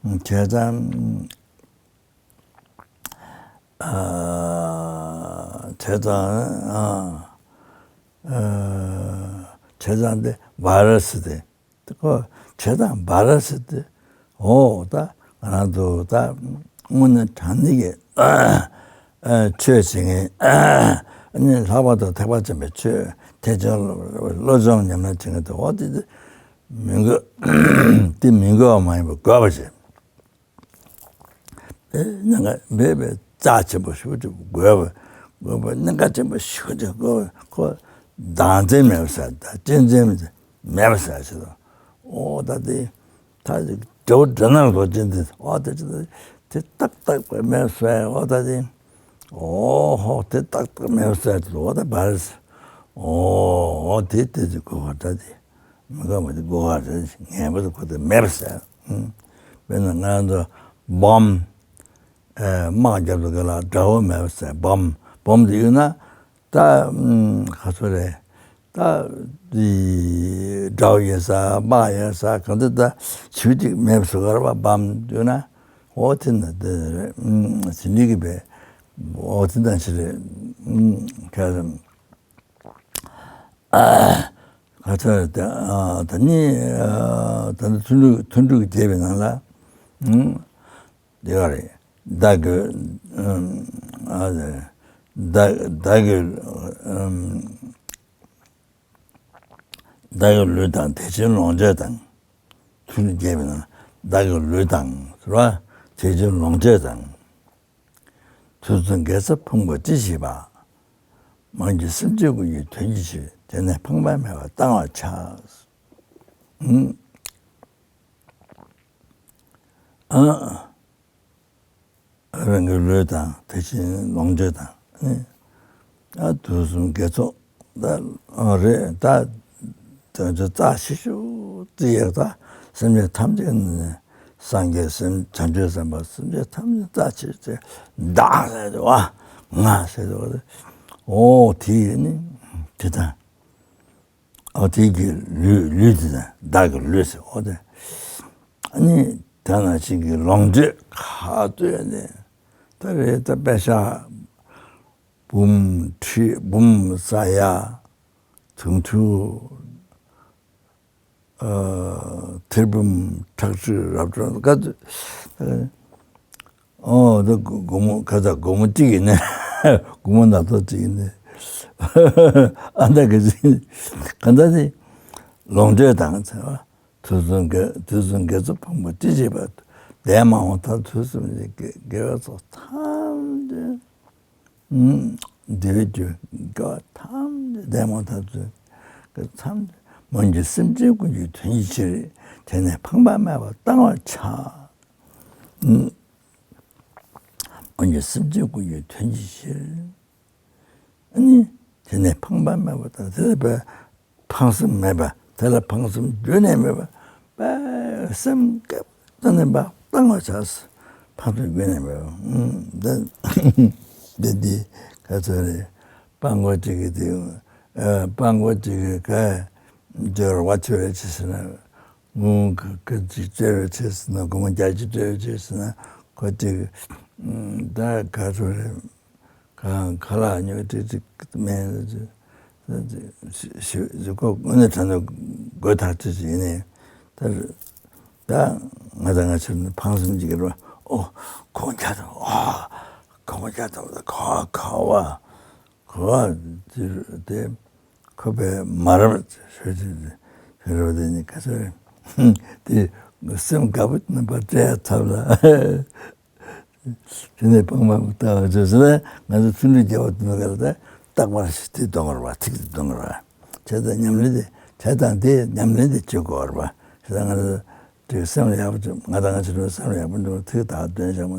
བྱས་ཙང་། བྱས་ཙང་བྱས་ཙང་དེ་བ་ར་སི་དེ་ཁོ་བྱས་ཙང་བ་ར་སི་དེ་འོ་ད་ང་རང་ཚོ་ད་དངོས་གནས་དྲང་གནས་ཀྱི་ཆོས་བྱེད་མཁན་ནི་ལྷག་པར་དུ་ཐེག་པ་ཆེན་པོའི་ཆོས་ཐེག་ཆེན་བློ་སྦྱོང་ཉམས་ལེན་བྱེད་མཁན་དེ་འོ་དེ་དེ་མི་དགོས་དེ་མི་དགོས་པ་མ་ཡིན་པ་དགོས་པ་བྱེད། དེ་གནད་འགག་མེད་པའི་རྩ་ཆེན་པོ་ཞེ་པོ་ཅིག་དགོས་པ་དགོས་པ་གནད་འགག་ཆེན་པོ་ཞེ་པོ་ཅིག་དགོས་པ་ཁོ་བདག་འཛིན་མེད་པ་ཟེར་ད་གཅེས་འཛིན་མེད་པ་ཟེར་ད་འོ་ད་དེ་ད་དེ་འབྲས་བུ་འབྲས་རྣམས་རྡོ་རྗེ་འཛིན་འོ་ད་ཅི་ད་དེ་ཏག་ཏག་པའི་མེད་པ་ཟེར་འོ་ད་དེ་འོ་ཧོ་དེ་ཏག་ཏག་མེད་པ་ཟེར་དེ་འོ་ད་བར་འོ་དེ་དེ་དེ་དགོས་པ་ད་དེ། མི་དགོས་པ་དེ་དགོས་པ་རེད། ངེས་པར་དུ་ཁོ་དེ་མེད་པ་ཟེར། ཨང་། དཔེར་ན་ང་ཚོ་སྦོམ། ཨེ་དམག་རྒྱབ་ཏུ་ག་ལ་དགྲ་བོ་མེད་པ་ཟེར་སྦོམ་སྦོམ་དེ་ཡོད་ན་ད་ཨང་ག་ཚོད་རེད། ད་དེ་དགྲ་བོ་ཡོད་ས་དམག་ཡོད་ས་གང་དུ་ད་བྱིའུ་གཅིག་མེད་པ་བཟོ་ག་ར་བ་སྦོམ་ཡོད་ན་འོ་དེ་ན་དེ་རེད། ཨང་ཟིན་ལི་གི་བས་འོ་དེ་ན་ཆི་རེད། ཨང་ག་རེད། ག་ཚོད་ད་ད་ནི་ད་ནི་ཐུན་དྲུག་ཐུན་དྲུག་གི་རྒྱས་པའི་ནང་ལ་ཨང་ དེ་བ་རེད། བདག་གི་ཨ་བདག་བདག་གི་བདག་གི་ལུས་དང་དེ་བཞིན་ལོངས་སྤྱོད་དང་། ཐུགས་རྒྱས་པའི་ནང་བདག་གི་ལུས་དང་ཟེར་བ། དེ་བཞིན་ལོངས་སྤྱོད་དང་། དུས་གསུམ་དགེ་རྩ་ཕུང་པོ་ཅི་མཆིས་པ། མ་གྱུར་སེམས་ཅན་ཀུན་གྱི་དོན་གྱི་ཕྱིར། དེ་ནི་ཕངས་པ་མེད་པར་བཏང་བར་བྱ། ཨ། རང་གི་ལུས་དང་དེ་བཞིན་ལོངས་སྤྱོད་དང་ནི། ཨ་དུས་གསུམ་དགེ་ཚོགས་ད་རེད་ད། དོན་ཚོ་རྩ་ཆེ་ཤོས་ཅི་ཡོད་ད། སེམས་ཅན་ཐམས་ཅད་ནི་སངས་རྒྱས་སེམས་བྱང་ཆུབ་སེམས་དཔའ་སེམས་ཅན་ཐམས་ཅད་རྩ་ཆེ་ཆེ་བདག་ཟེར་དུ་བ་ང་ཟེར་དུ་བ། ཨོ་དེ་ནི་དེ་དང་། ཨོ་དེ་གི་ལུས་ལུས་དེ་དང་བདག་གི་ལུས་ཟེར་ཨོ་དེ། ཨ་ནི་དེ་ནང་བཞིན་གྱི་ལོངས་སྤྱོད་ག་ཚོད་ནས་ད་རེད་ད་པད་ཤག་འབུམ་ཁྲི་འབུམ་ས་ཡ་དུང་ཕྱུར་ཨ་ཐེར་འབུམ་ཁྲག་ཁྲིག་རབ་སྤྲོ་ག་ཚོད། ཨོ་ད་སྒོར་མོ་ག་ཚ་སྒོར་མོ་གཅིག་ཡིན་ནས་སྒོར་མོ་ནག་ཚོགས་གཅིག་ཡིན་ནས་ཨ་ད་ག་ཚོད་ག་ད་དེ་ལོངས་སྤྱོད་དང་ཚེ་བ། དུས་གསུམ་དགེ་དུས་གསུམ་དགེ་ཚོགས་ཕུང་པོ་ཅི་མཆིས་པ། འདས་མ་འོངས་མཐར་ཐུག་གསུམ་གྱི་དགེ་དགེ་བའི་ཚོགས་ཐམས་ཅད། འདི་བའི་རྒྱུ་དགེ་བ་ཐམས་ཅད་འདས་མ་འོངས་མཐར་ཐུག་གི་ཐམས་ཅད་མ་གྱུར་སེམས་ཅན་ཀུན་གྱི་དོན་གྱི་ཕྱིར། དེ་ནི་ཕངས་པ་མེད་པར་བཏང་བར་བྱ། མ་གྱུར་སེམས་ཅན་ཀུན་གྱི་དོན་གྱི་ཕྱིར། ཨ་ནི་དེ་ནས་ཕངས་པ་མེད་པ་དང་དེ་ལ་བས་ཕངས་སེམས་མེད་པ་དེ་ལ་ཕངས་སེམས་རྒྱུན་ནས་མེད་པ་བས་སེམས་སྐྱབས་ཙམ་ནས་པ་བཏང་བ་བྱས། ཕངས་སེམས་རྒྱུན་ནས་མེད་པ་འདི་འདི་ག་ཚོད་རེད། སྤྲང་པོ་གཅིག་གིས་དེ་སྤྲང་པོ་གཅིག་གིས་ག་སྦྱོར་བ་ཆོས་རེ་ཆེ་ཟེར་ན། ངུ་ག་ག་ཅིག་སྤྲད་རོགས་བྱས་ཟེར་ན་སྒོར་མོ་བརྒྱ་ཅིག་སྤྲད་རོགས་བྱས་ཟེར་ན་ཁོ་ཅིག་ད་ག་ཚོད་རེད། གང་ཁ་ལག་ཉོས་ཏིག་ཏིག་མེད་ཟེར་ཁོ་དངོས་གནས་དྲང་གནས་དགོད་ཐག་ཆོད་ཅིག་ཡིན་ནའི་ད་ད་ང་དང་ང་ཕྱིར་ནི་ཕངས་སེམས་ཅིག་གི་རོ་ཨོ་ཁོང་ཁྱ་དང་ཨོ་ཁོང་ཁྱ་དང་ཁ་ཁ་བ། གོ་བ་དེ་ཁོ་པས་མ་རབས་ཞུ་ཞུ་རབས་དེ་ནི་ག་ཚོད་རེད། དེ་སེམས་དགའ་པོ་རྣམ་པར་སྤྲད་ཡ་ཐབས་ལ། དེ་ནས་སྤང་མ་ལྟ་བ་ཚོས་ཟེར་ན་ང་ཚོ་ཐུན་དྲུག་རྒྱལ་བ་དུ་མ་ག་ལ་ད་རྟག་པར་ཞིག་དེ་གཏོང་བར་བ་ཐིག་དེ་གཏོང་བར་བ། བྱས་ཙང་ཉམས་ལེན་དེ་བྱས་ཙང་དེ་ཉམས་ལེན་དེ་བྱེད་དགོས་བར་བ། བྱས་ཙང་ང་ཚོ་དེ་སེམས་ལ་ཡག་པོ་བྱེད་ང་དང་ང་ཕྱི་དྲོ་སེམས་ལ་ཡག་པོ་འགྲོ་ཐིག་ད་དོན་བྱ་མ་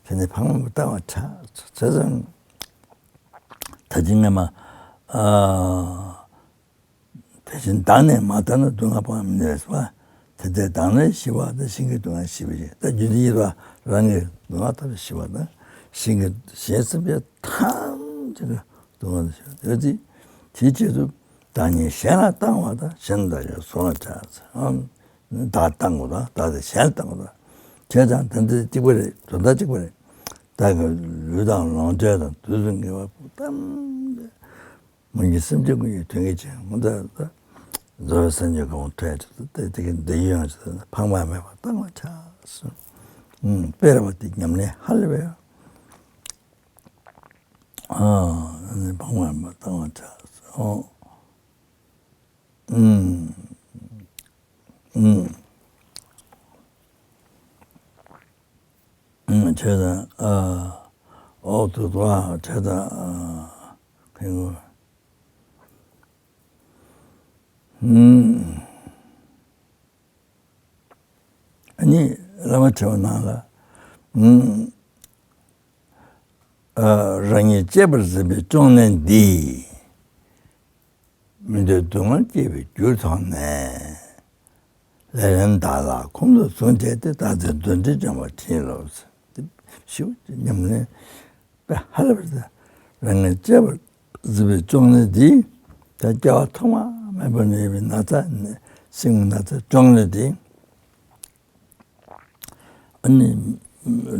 དེ་ནས་སྤང་མ་ལྟ་བ་ཆ་བྱས་ཙང་། ད་ཅི་སྔ་མ། ཨ། དེ་བཞིན་བདག་ནི་མ་བལྟ་ན་སྡུག་བསྔལ་སྤང་མི་ནུས་པ། དེ་ལྟར་བདག་ནི་ཞི་བ་དང་གཞན་གྱི་སྡུག་བསྔལ་ཞི་བའི་ཕྱིར། ད་རྒྱུ་འདི་ཡིན་པ་རང་གི་སྡུག་བསྔལ་ཐམས་ཅད་ཞི་བ་དང་གཞན་གྱི་གཞན་སེམས་ཅན་ཐམས་ཅད་ཀྱི་སྡུག་བསྔལ་ཞི་བ་དེ་ཚེ་དེའི་རྗེས་སུ་བདག་ཉིད་གཞན་ལ་བཏང་བ་དང་གཞན་དག་ཀྱང་གཟུང་བར་བྱ། བདག་བཏང་དགོས་དང་བདག་དེ་གཞན་ལ་བཏང་དགོས་དང་། བྱས་ཙང་ད་འདི་གཅིག་པ་རེད། དོན་དག་གཅིག་པ་རེད། བདག་གི་ལུས་དང་ལོངས་སྤྱོད་དང་དུས་གསུམ་དགེ་བ་ཐམས་ཅད། མ་གྱུར་སེམས་ཅན་ཀུན་གྱི་དོན་གྱི་ཕྱིར། འོ་ད་ད་རྫོགས་པའི་སངས་རྒྱས་གོ་འཕང་ཐོབ་ཡ་ཆེད་དུ་ད་དེ་གི་འདོད་ཡོན་ཡང་ཆེད་དུ་ཕངས་པ་མེད་པར་བཏང་བར་བྱ། ཨུམ། དཔེར་བ་དེ་ཉམས་ལེན་ཧ་ལས་པས། ཨ། ཨ་ནི་ཕངས་པ་མེད་པར་བཏང་བར་བྱ། ཨོ། ཨུམ། ཨུམ། ཨུམ། བྱས་ཙང་ཨ། འོག་ཏུ་ཏོ་ཨ་བྱས་ཙང་ཨ། ཁེངས་པོ། ཨུམ། ཨ་ནི་བླ་མ་ཁྲི་བ་ནང་ལ། ཨུམ། ཨ། རང་ཉིད་གཅེས་པར་འཛིན་པའི་གཅོང་ནད་འདི། མི་འདོད་སྡུག་བསྔལ་སྐྱེ་བའི་རྒྱུར་མཐོང་ནས། ལས་ངན་བདག་ལ་ཁོང་དུ་བཟུང་བྱས་ཏེ། བདག་འཛིན་གདོན་འདྲེས་སྦྱོང་བར་བྱིན་རློབས། ཞིའུ་ཉམས་ལེན་དཔེ་ཧ་ལས་པ་རེད། རང་ངན་གཅེས་པར་འཛིན་པའི་གཅོང་ནད་འདི། ད་སྐྱེ་བ་ཐོག་མ་མེད་པ་ནས་ཡོད་པའི་ན་ཚ་ནད་སྲིན་ན་ཚ་གཅོང་ནད་འདི། ཨ་ནི་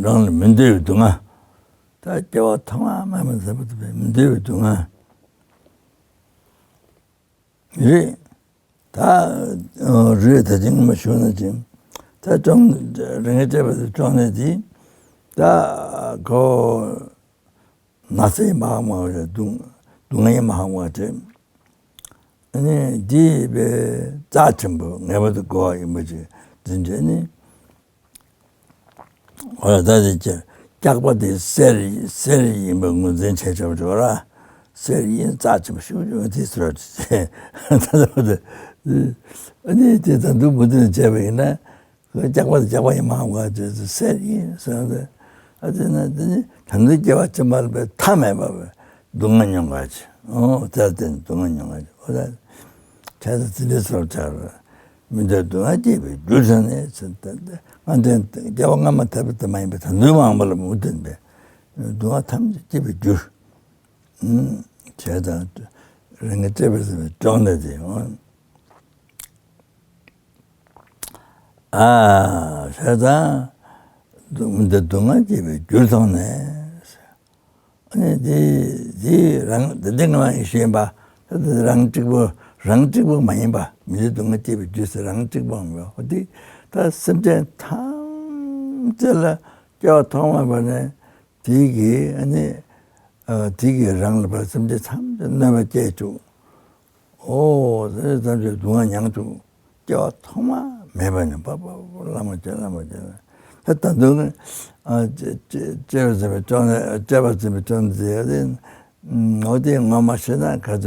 རང་ལ་མི་འདོད་པའི་སྡུག་བསྔལ། ད་སྐྱེ་བ་ཐོག་མ་མེད་པ་ཟེར་བ་དེ་མི་འདོད་པའི་སྡུག་བསྔལ་རེད། ད་རེད་ད་ཅིང་མ་ཞུ་ན་ཅིང་ད། ད་བཅོམ་རིན་ཆེན་སྤྱོད་པ་དེ་བཅོམ་ནས་དེ་ད་ཁོ་ན་ཚ་ཡིན་པ་ཧ་མ་གོ། སྡུག་སྡུག་བསྔལ་ཡིན་པ་ཧ་མ་གོ་བྱས། ཨ་ནི་འདི་བས་རྩ་ཆེན་པོ་ངེས་པར་དུ་དགོས་པ་ཡིན་པ་ཅིག་འཛིན་བྱས་ནི། འོ་ད་དེ་ཀྱི་སྐྱག་པ་དེ་གསེར་གསེར་ཡིན་པ་ངོས་འཛིན་བྱས་བྱས་པ་འགྲོ་ར། གསེར་ཡིན་རྩ་ཆེན་པོ་ཞིག་ཡོད་དེ་ཟེར་བ་དེ། ད་ལྟ་བར་དུ་ཨ་ནི་དེ་ད་དུང་མུ་མཐུད་ནས་བྱས་པ་ཡིན་ན། སྐྱག་པ་དང་སྐྱག་པ་ཡིན་མ་འོངས་པ་དེ་ཚོ་གསེར་ཡིན་ཟེར་ཏེ། ཨ་དེ་ན་དེ་ནི་ད་ལྟའི་སྐྱེ་བ་ཕྱི་མ་ལ་བའི་མཐའ་མེད་པ་བའི་སྡུག་བསྔལ་མྱོང་ག་ཅི། ཨོ་དེར་བརྟེན་སྡུག་བསྔལ་མྱོང་ག་ཅི། ཨོ་ད་བྱས་ཙང་ཚིག་འདི་ཚོར་བྱ་བ། མི་འདོད་སྡུག་བསྔལ་སྐྱེས་པའི་རྒྱུར་སོང་ནས་ཟེར་ཏེ། ང་དེ་སྐྱེ་བ་སྔ་མ་ཐར་པ་དེ་མ་ཡིན་པའི་ད་ལྟའི་མ་འོངས་པ་ལ་མུ་མཐུད་པའི་སྡུག་བསྔལ་ཐམས་ཅད་སྐྱེས་པའི་རྒྱུར། ཨུམ། བྱས་ཙང་རིན་ཆེན་སྤྱོད་པ་ཟེར་བའི་ཅོག་འདི་དེ། ཨོ། ཨ་ཟེར་ཙང་། སྡུག་འདི་སྡུག་བསྔལ་སྐྱེས་པའི་རྒྱུར་མཐོང་ནས། ཨ་ནི་དེ་དེ་རང་དེ་འདི་ངོ་མ་ཡིན་ཤེས་པ། དེ་རང་གཅིག་པུ་རང་གཅིག་པུ་མ་ཡིན་པ། མི་འདོད་སྡུག་བསྔལ་སྐྱེས་པའི་རྒྱུ་ཟེར་རང་གཅིག་པུ་མ་ཡིན་པ། འོ་དེ་ད་སེམས་ཅན་ཐམས་ཅད་ལ་སྐྱེ་བ་ཐོག་མ་བར་ནས་དེ་གི་ཨ་ནི་དེ་གི་རང་ལ་བར་སེམས་ཅན་ཐམས་ཅད་གནོད་པ་སྐྱེལ་བཅུག། ཨོ་དེ་ཙམ་གྱི་སྡུག་བསྔལ་མྱངས་བཅུག། སྐྱེ་བ་ཐོག་མ་མེད་པ་ནས་པ་པ་བླ་མ་བྱས་བླ་མ་བྱས། ད་ད་དུང་ཨ་སྤྱོད་པ་ཟེར་བའི་ཅོག་ནས་སྤྱོད་པ་ཟེར་བའི་ཅོག་ནས་ཟེར་ཡ་དེ། ཨོ་དེ་ངོ་མ་ཤེས་ན་ག་ཚོད་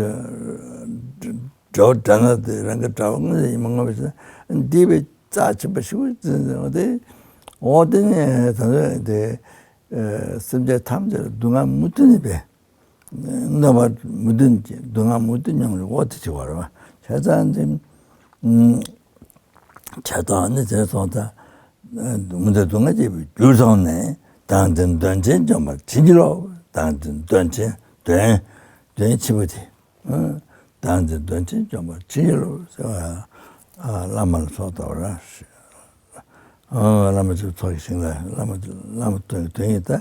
འགྲོ་འདྲ་ན་དེ་རང་གི་གྲྭ་བ་དངོས་ཡིན་མ་ངོ་མ་ཤེས་ན་འདི་བའི་རྩ་ཆེན་པོ་ཞིག་ཨོ་དེ་ཨོ་དེ་ནས་ད་དུང་དེ་སེམས་ཅན་ཐམས་ཅད་ལ་སྡུག་བསྔལ་མུ་མཐུད་ནས་པས། གནོད་པ་མུ་མཐུད་ཀྱི་སྡུག་བསྔལ་མུ་མཐུད་མྱོང་བའི་འོ་དེ་བྱེད་པ་རེད་བ། བྱས་ཙང་དེ། བྱས་ཙང་ནི་དེར་སོང་ཙང་། མུ་མཐུད་སྡུག་བསྔལ་སྐྱེས་པའི་རྒྱུར་མཐོང་ནས། བདག་འཛིན་གདོན་ཆེན་འཇོམས་པར་བྱིན་གྱིས་རློབས། བདག་འཛིན་གདོན་ཆེན་གདོན། གདོན་ཆེན་པོ་དེ། བདག་འཛིན་གདོན་ཆེན་འཇོམས་པར་བྱིན་གྱིས་རློབས་ཟེར་བ། བླ་མ་ལ་སོགས་ལྟ་བུ་ར། ཨ་བླ་མ་ཆོས་ཚོགས་ཀྱི་ཞིང་ལ་བླ་མ་བླ་མ་དོན་དོན་ཡིན་ད།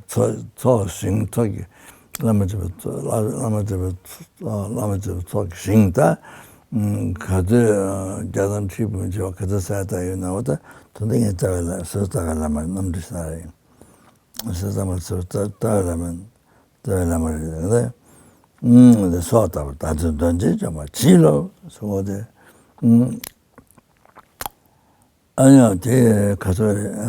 ཚོགས་ཚོགས་ཞིང་ཚོགས་ཀྱི་བླ་མ་ཆོས་བླ་མ་ཆོས་བླ་མ་ཆོས་ཚོགས་ཀྱི་ཞིང་ད། ག་ཚོད་རྒྱ་དང་ཁྲི་བུམ་ཆེ་བ་ག་ཚོད་ཟེར་ད་ཡོད་ན་འོ་ད་དོན་དུ་ངས་རྩ་བའི་བླ་སོ་རྩ་བའི་བླ་མ་རྣམ་འདྲི་ས་རེད། སོ་རྩ་མ་སོ་རྩ་རྩ་བའི་བླ་མ་རྩ་བའི་བླ་མ་རེད་ད། སོགས་ལྟ་བུ་བདག་འཛིན་གདོན་ཆེན་འཇོམས་པར་བྱིན་གྱིས་རློབས་ཟེར་བ་དེ། ཨ་ཡང་དེ་ག་ཚོད་རེད། ཨ་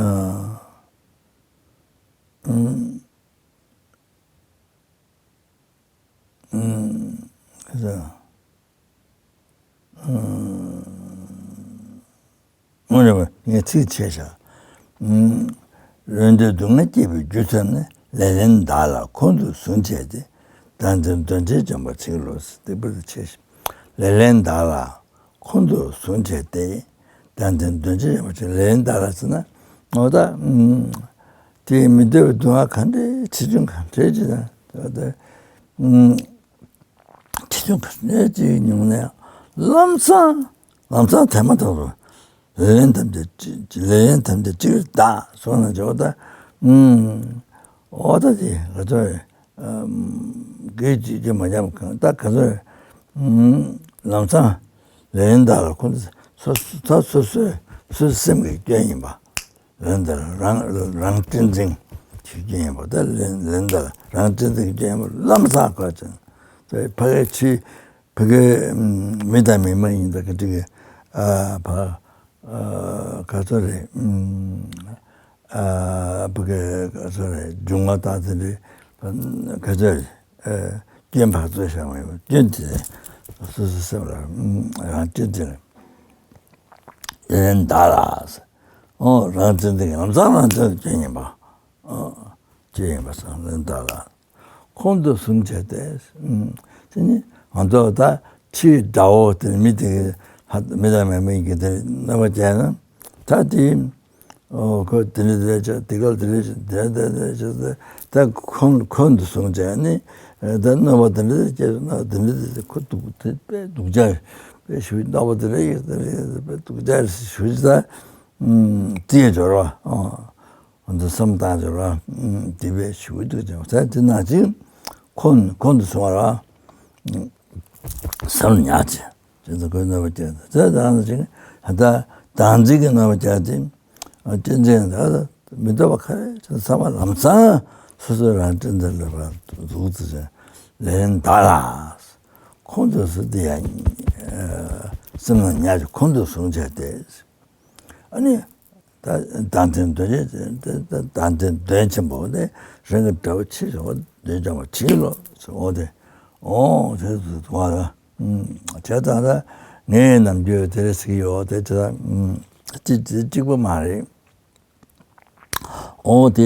ཨ་ག་ཚོད། ཨ་ཨ་རེད་བ་ངས་ཚིག་ཆད་བཞག། ཨ་ལུས་འདོད་སྡུག་བསྔལ་སྐྱེས་པའི་རྒྱུ་ཚོལ་ནས། ལས་ལེན་བདག་ལ་ཁོང་དུ་བཟུང་བྱས་ཏེ། བདག་འཛིན་གདོན་ཆེན་འཇོམས་པར་བྱིན་གྱིས་རློབས་ཟེར་དེ་བར་དུ་ཆད་བཞག། ལས་ལེན་བདག་ལ་ཁོང་དུ་བཟུང་བྱས་ཏེ། བདག་འཛིན་གདོན་ཆེན་འཇོམས་པར་བྱེད། ལས་ལེན་བདག་ལ་ཟེར་ན། འོ་ད། ཨུམ། དེ་མི་འདོད་པའི་སྡུག་བསྔལ་ག་འདྲའི་ཆེ་ཆུང་ག་འདྲའི་ཅི་དང་། ད་ལྟ། ཨུམ། ཆེ་ཆུང་ག་འདྲའི་ཅིག་མྱོང་ནས་ལམ་སང་། ལམ་སང་དེ་མ་ཐག་ཏུ། ལས་ལེན་ཐམས་ཅད་ཅི་ལས་ལེན་ཐམས་ཅད་ཅི་རིགས་བདག་སོགས་ན་འཇོག་ད། ཨུམ། འོ་ད་དེ་ག་ཚོད། གིས་ཅིག་ཅིག་མ་འཇམ་གང་ད་ག་ཚོད། ལམ་སང་ལས་ལེན་བདག་ལ་ཁོང་ཚོ་སོ་སོ་སོ་སོའི་སེམས་ཀྱི་སྐྱོན་ཡིན་པ། ལས་ལེན་བདག་ལ་རང་རང་གཅེས་འཛིན་གྱི་སྐྱོན་ཡིན་པ། ད་ལས་ལེན་བདག་ལ་རང་གཅེས་འཛིན་གྱི་སྐྱོན་ཡིན་པ་ལམ་སང་གོ་ཅིང་། ད་ཕ་གི་ཕ་གི་མི་དང་མི་མ་ཡིན་ད་ག་ཅིག་གི་ཨ་ཕ་ཨ་ག་ཚོད་རེད། ཨ་ཕ་གི་ག་ཚོད་རེད། སྒྱུ་མ་ལྟ་དེ་འདྲའི་ག་ཚོད་རེད། ཨ་སྐྱོན་ཕར་ཚུར་བཞག་མ་ཡོང་། སྐྱོན་དེ་སོ་སོའི་སེམས་ལ་རང་གཅེས་འཛིན་ལས་ལེན་བདག་ལ། ཨོ་རང་གཅེས་འཛིན་གྱི་ལམ་སང་རང་གཅེས་སྐྱོན་ཡིན་པ། ཨོ་སྐྱོན་ཡིན་པ་སང་ལེན་བདག་ལ། ཁོང་དུ་བཟུང་བྱས་ཏེ། དེ་ནི་ང་ཚོ་ད་ཕྱིའི་དགྲ་བོ་དེ་མི་དེ་གི་ལྷ་མི་དང་མི་མིན་གྱི་དེ་གནོད་པ་བྱས་ན། ད་དེ་ཨོ་ཁོ་དེ་འདྲ་དེ་འདྲ་བྱས། དེ་ག་དེ་འདྲ་བྱས། དེ་འདྲ་དེ་འདྲ་བྱས་ཏེ། ད་ཁོང་ཁོང་དུ་བཟུང་བྱས་ནི། ད་གནོད་པ་དེ་འདྲ་དེ་སྐྱེས་སོང་ན། དེ་འདྲ་དེ་ཁོ་སྡུག་དེ་དཔེ་སྡུག་ཅག་དཔེ་ཞུ། གནོད་པ་དེ་འདྲ་ཡིན་དེ་འདྲ་དཔེ་སྡུག་ཅག་ཞུ་ཅི་ད། རྩིས་སྦྱོར་བ། ཨོ། ང་ཚོ་བསམ་བཏང་བྱས་ར། དེ་བས་ཞུ་འདུག་ཅེས་ཟེར་དེ་ནང་བཞིན་ཁོང་ཁོང་དུ་སོང་བ་ར། བསམ་ཉག་ཅེས་དེ་ཚོ་ཁོའི་གནོད་པ་སྐྱེལ་ཟེར་དེ་ནང་བཞིན་ད་ལྟ་ བདག་འཛིན་གྱི་རྣམ་པ་བྱས་ཏེ། ཨ་སྤྲིན་ཚན་ད་མི་འདོད་པ་ག་རེ་བྱས་ཚང་མ་ལམ་སང་སོ་སོའི་རང་སྤྲིན་ཚན་ལ་ཕར་འཛུགས་ཚུལ་ལན་བདག་ལ་ཁོང་དུ་སུ་དེ་ཡང་སེམས་ནང་ཉར་གྱི་ཁོང་དུ་བཟུང་བྱས་ཏེ། ཨ་ནི་ད་བདག་འཛིན་དོན་ཆེན་བདག་འཛིན་དོན་ཆེན་པོ་དེ་རང་གི་དགྲ་བོ་ཆེ་ཆུང་བ་དོན་ཆེན་པོ་ཁྲིད་ལོ་ཟེར་འོ་དེ་འོ་དེ་ཚོ་དུ་བ་ལ། བྱས་ཙང་ད་ངས་ནམ་རྒྱུན་དེ་རེ་ཟེར་གྱི་ཡོད་དེ་བྱས་ཙང་ཅི་ཅི་གཅིག་པ་མ་རེད། འོ་དེ་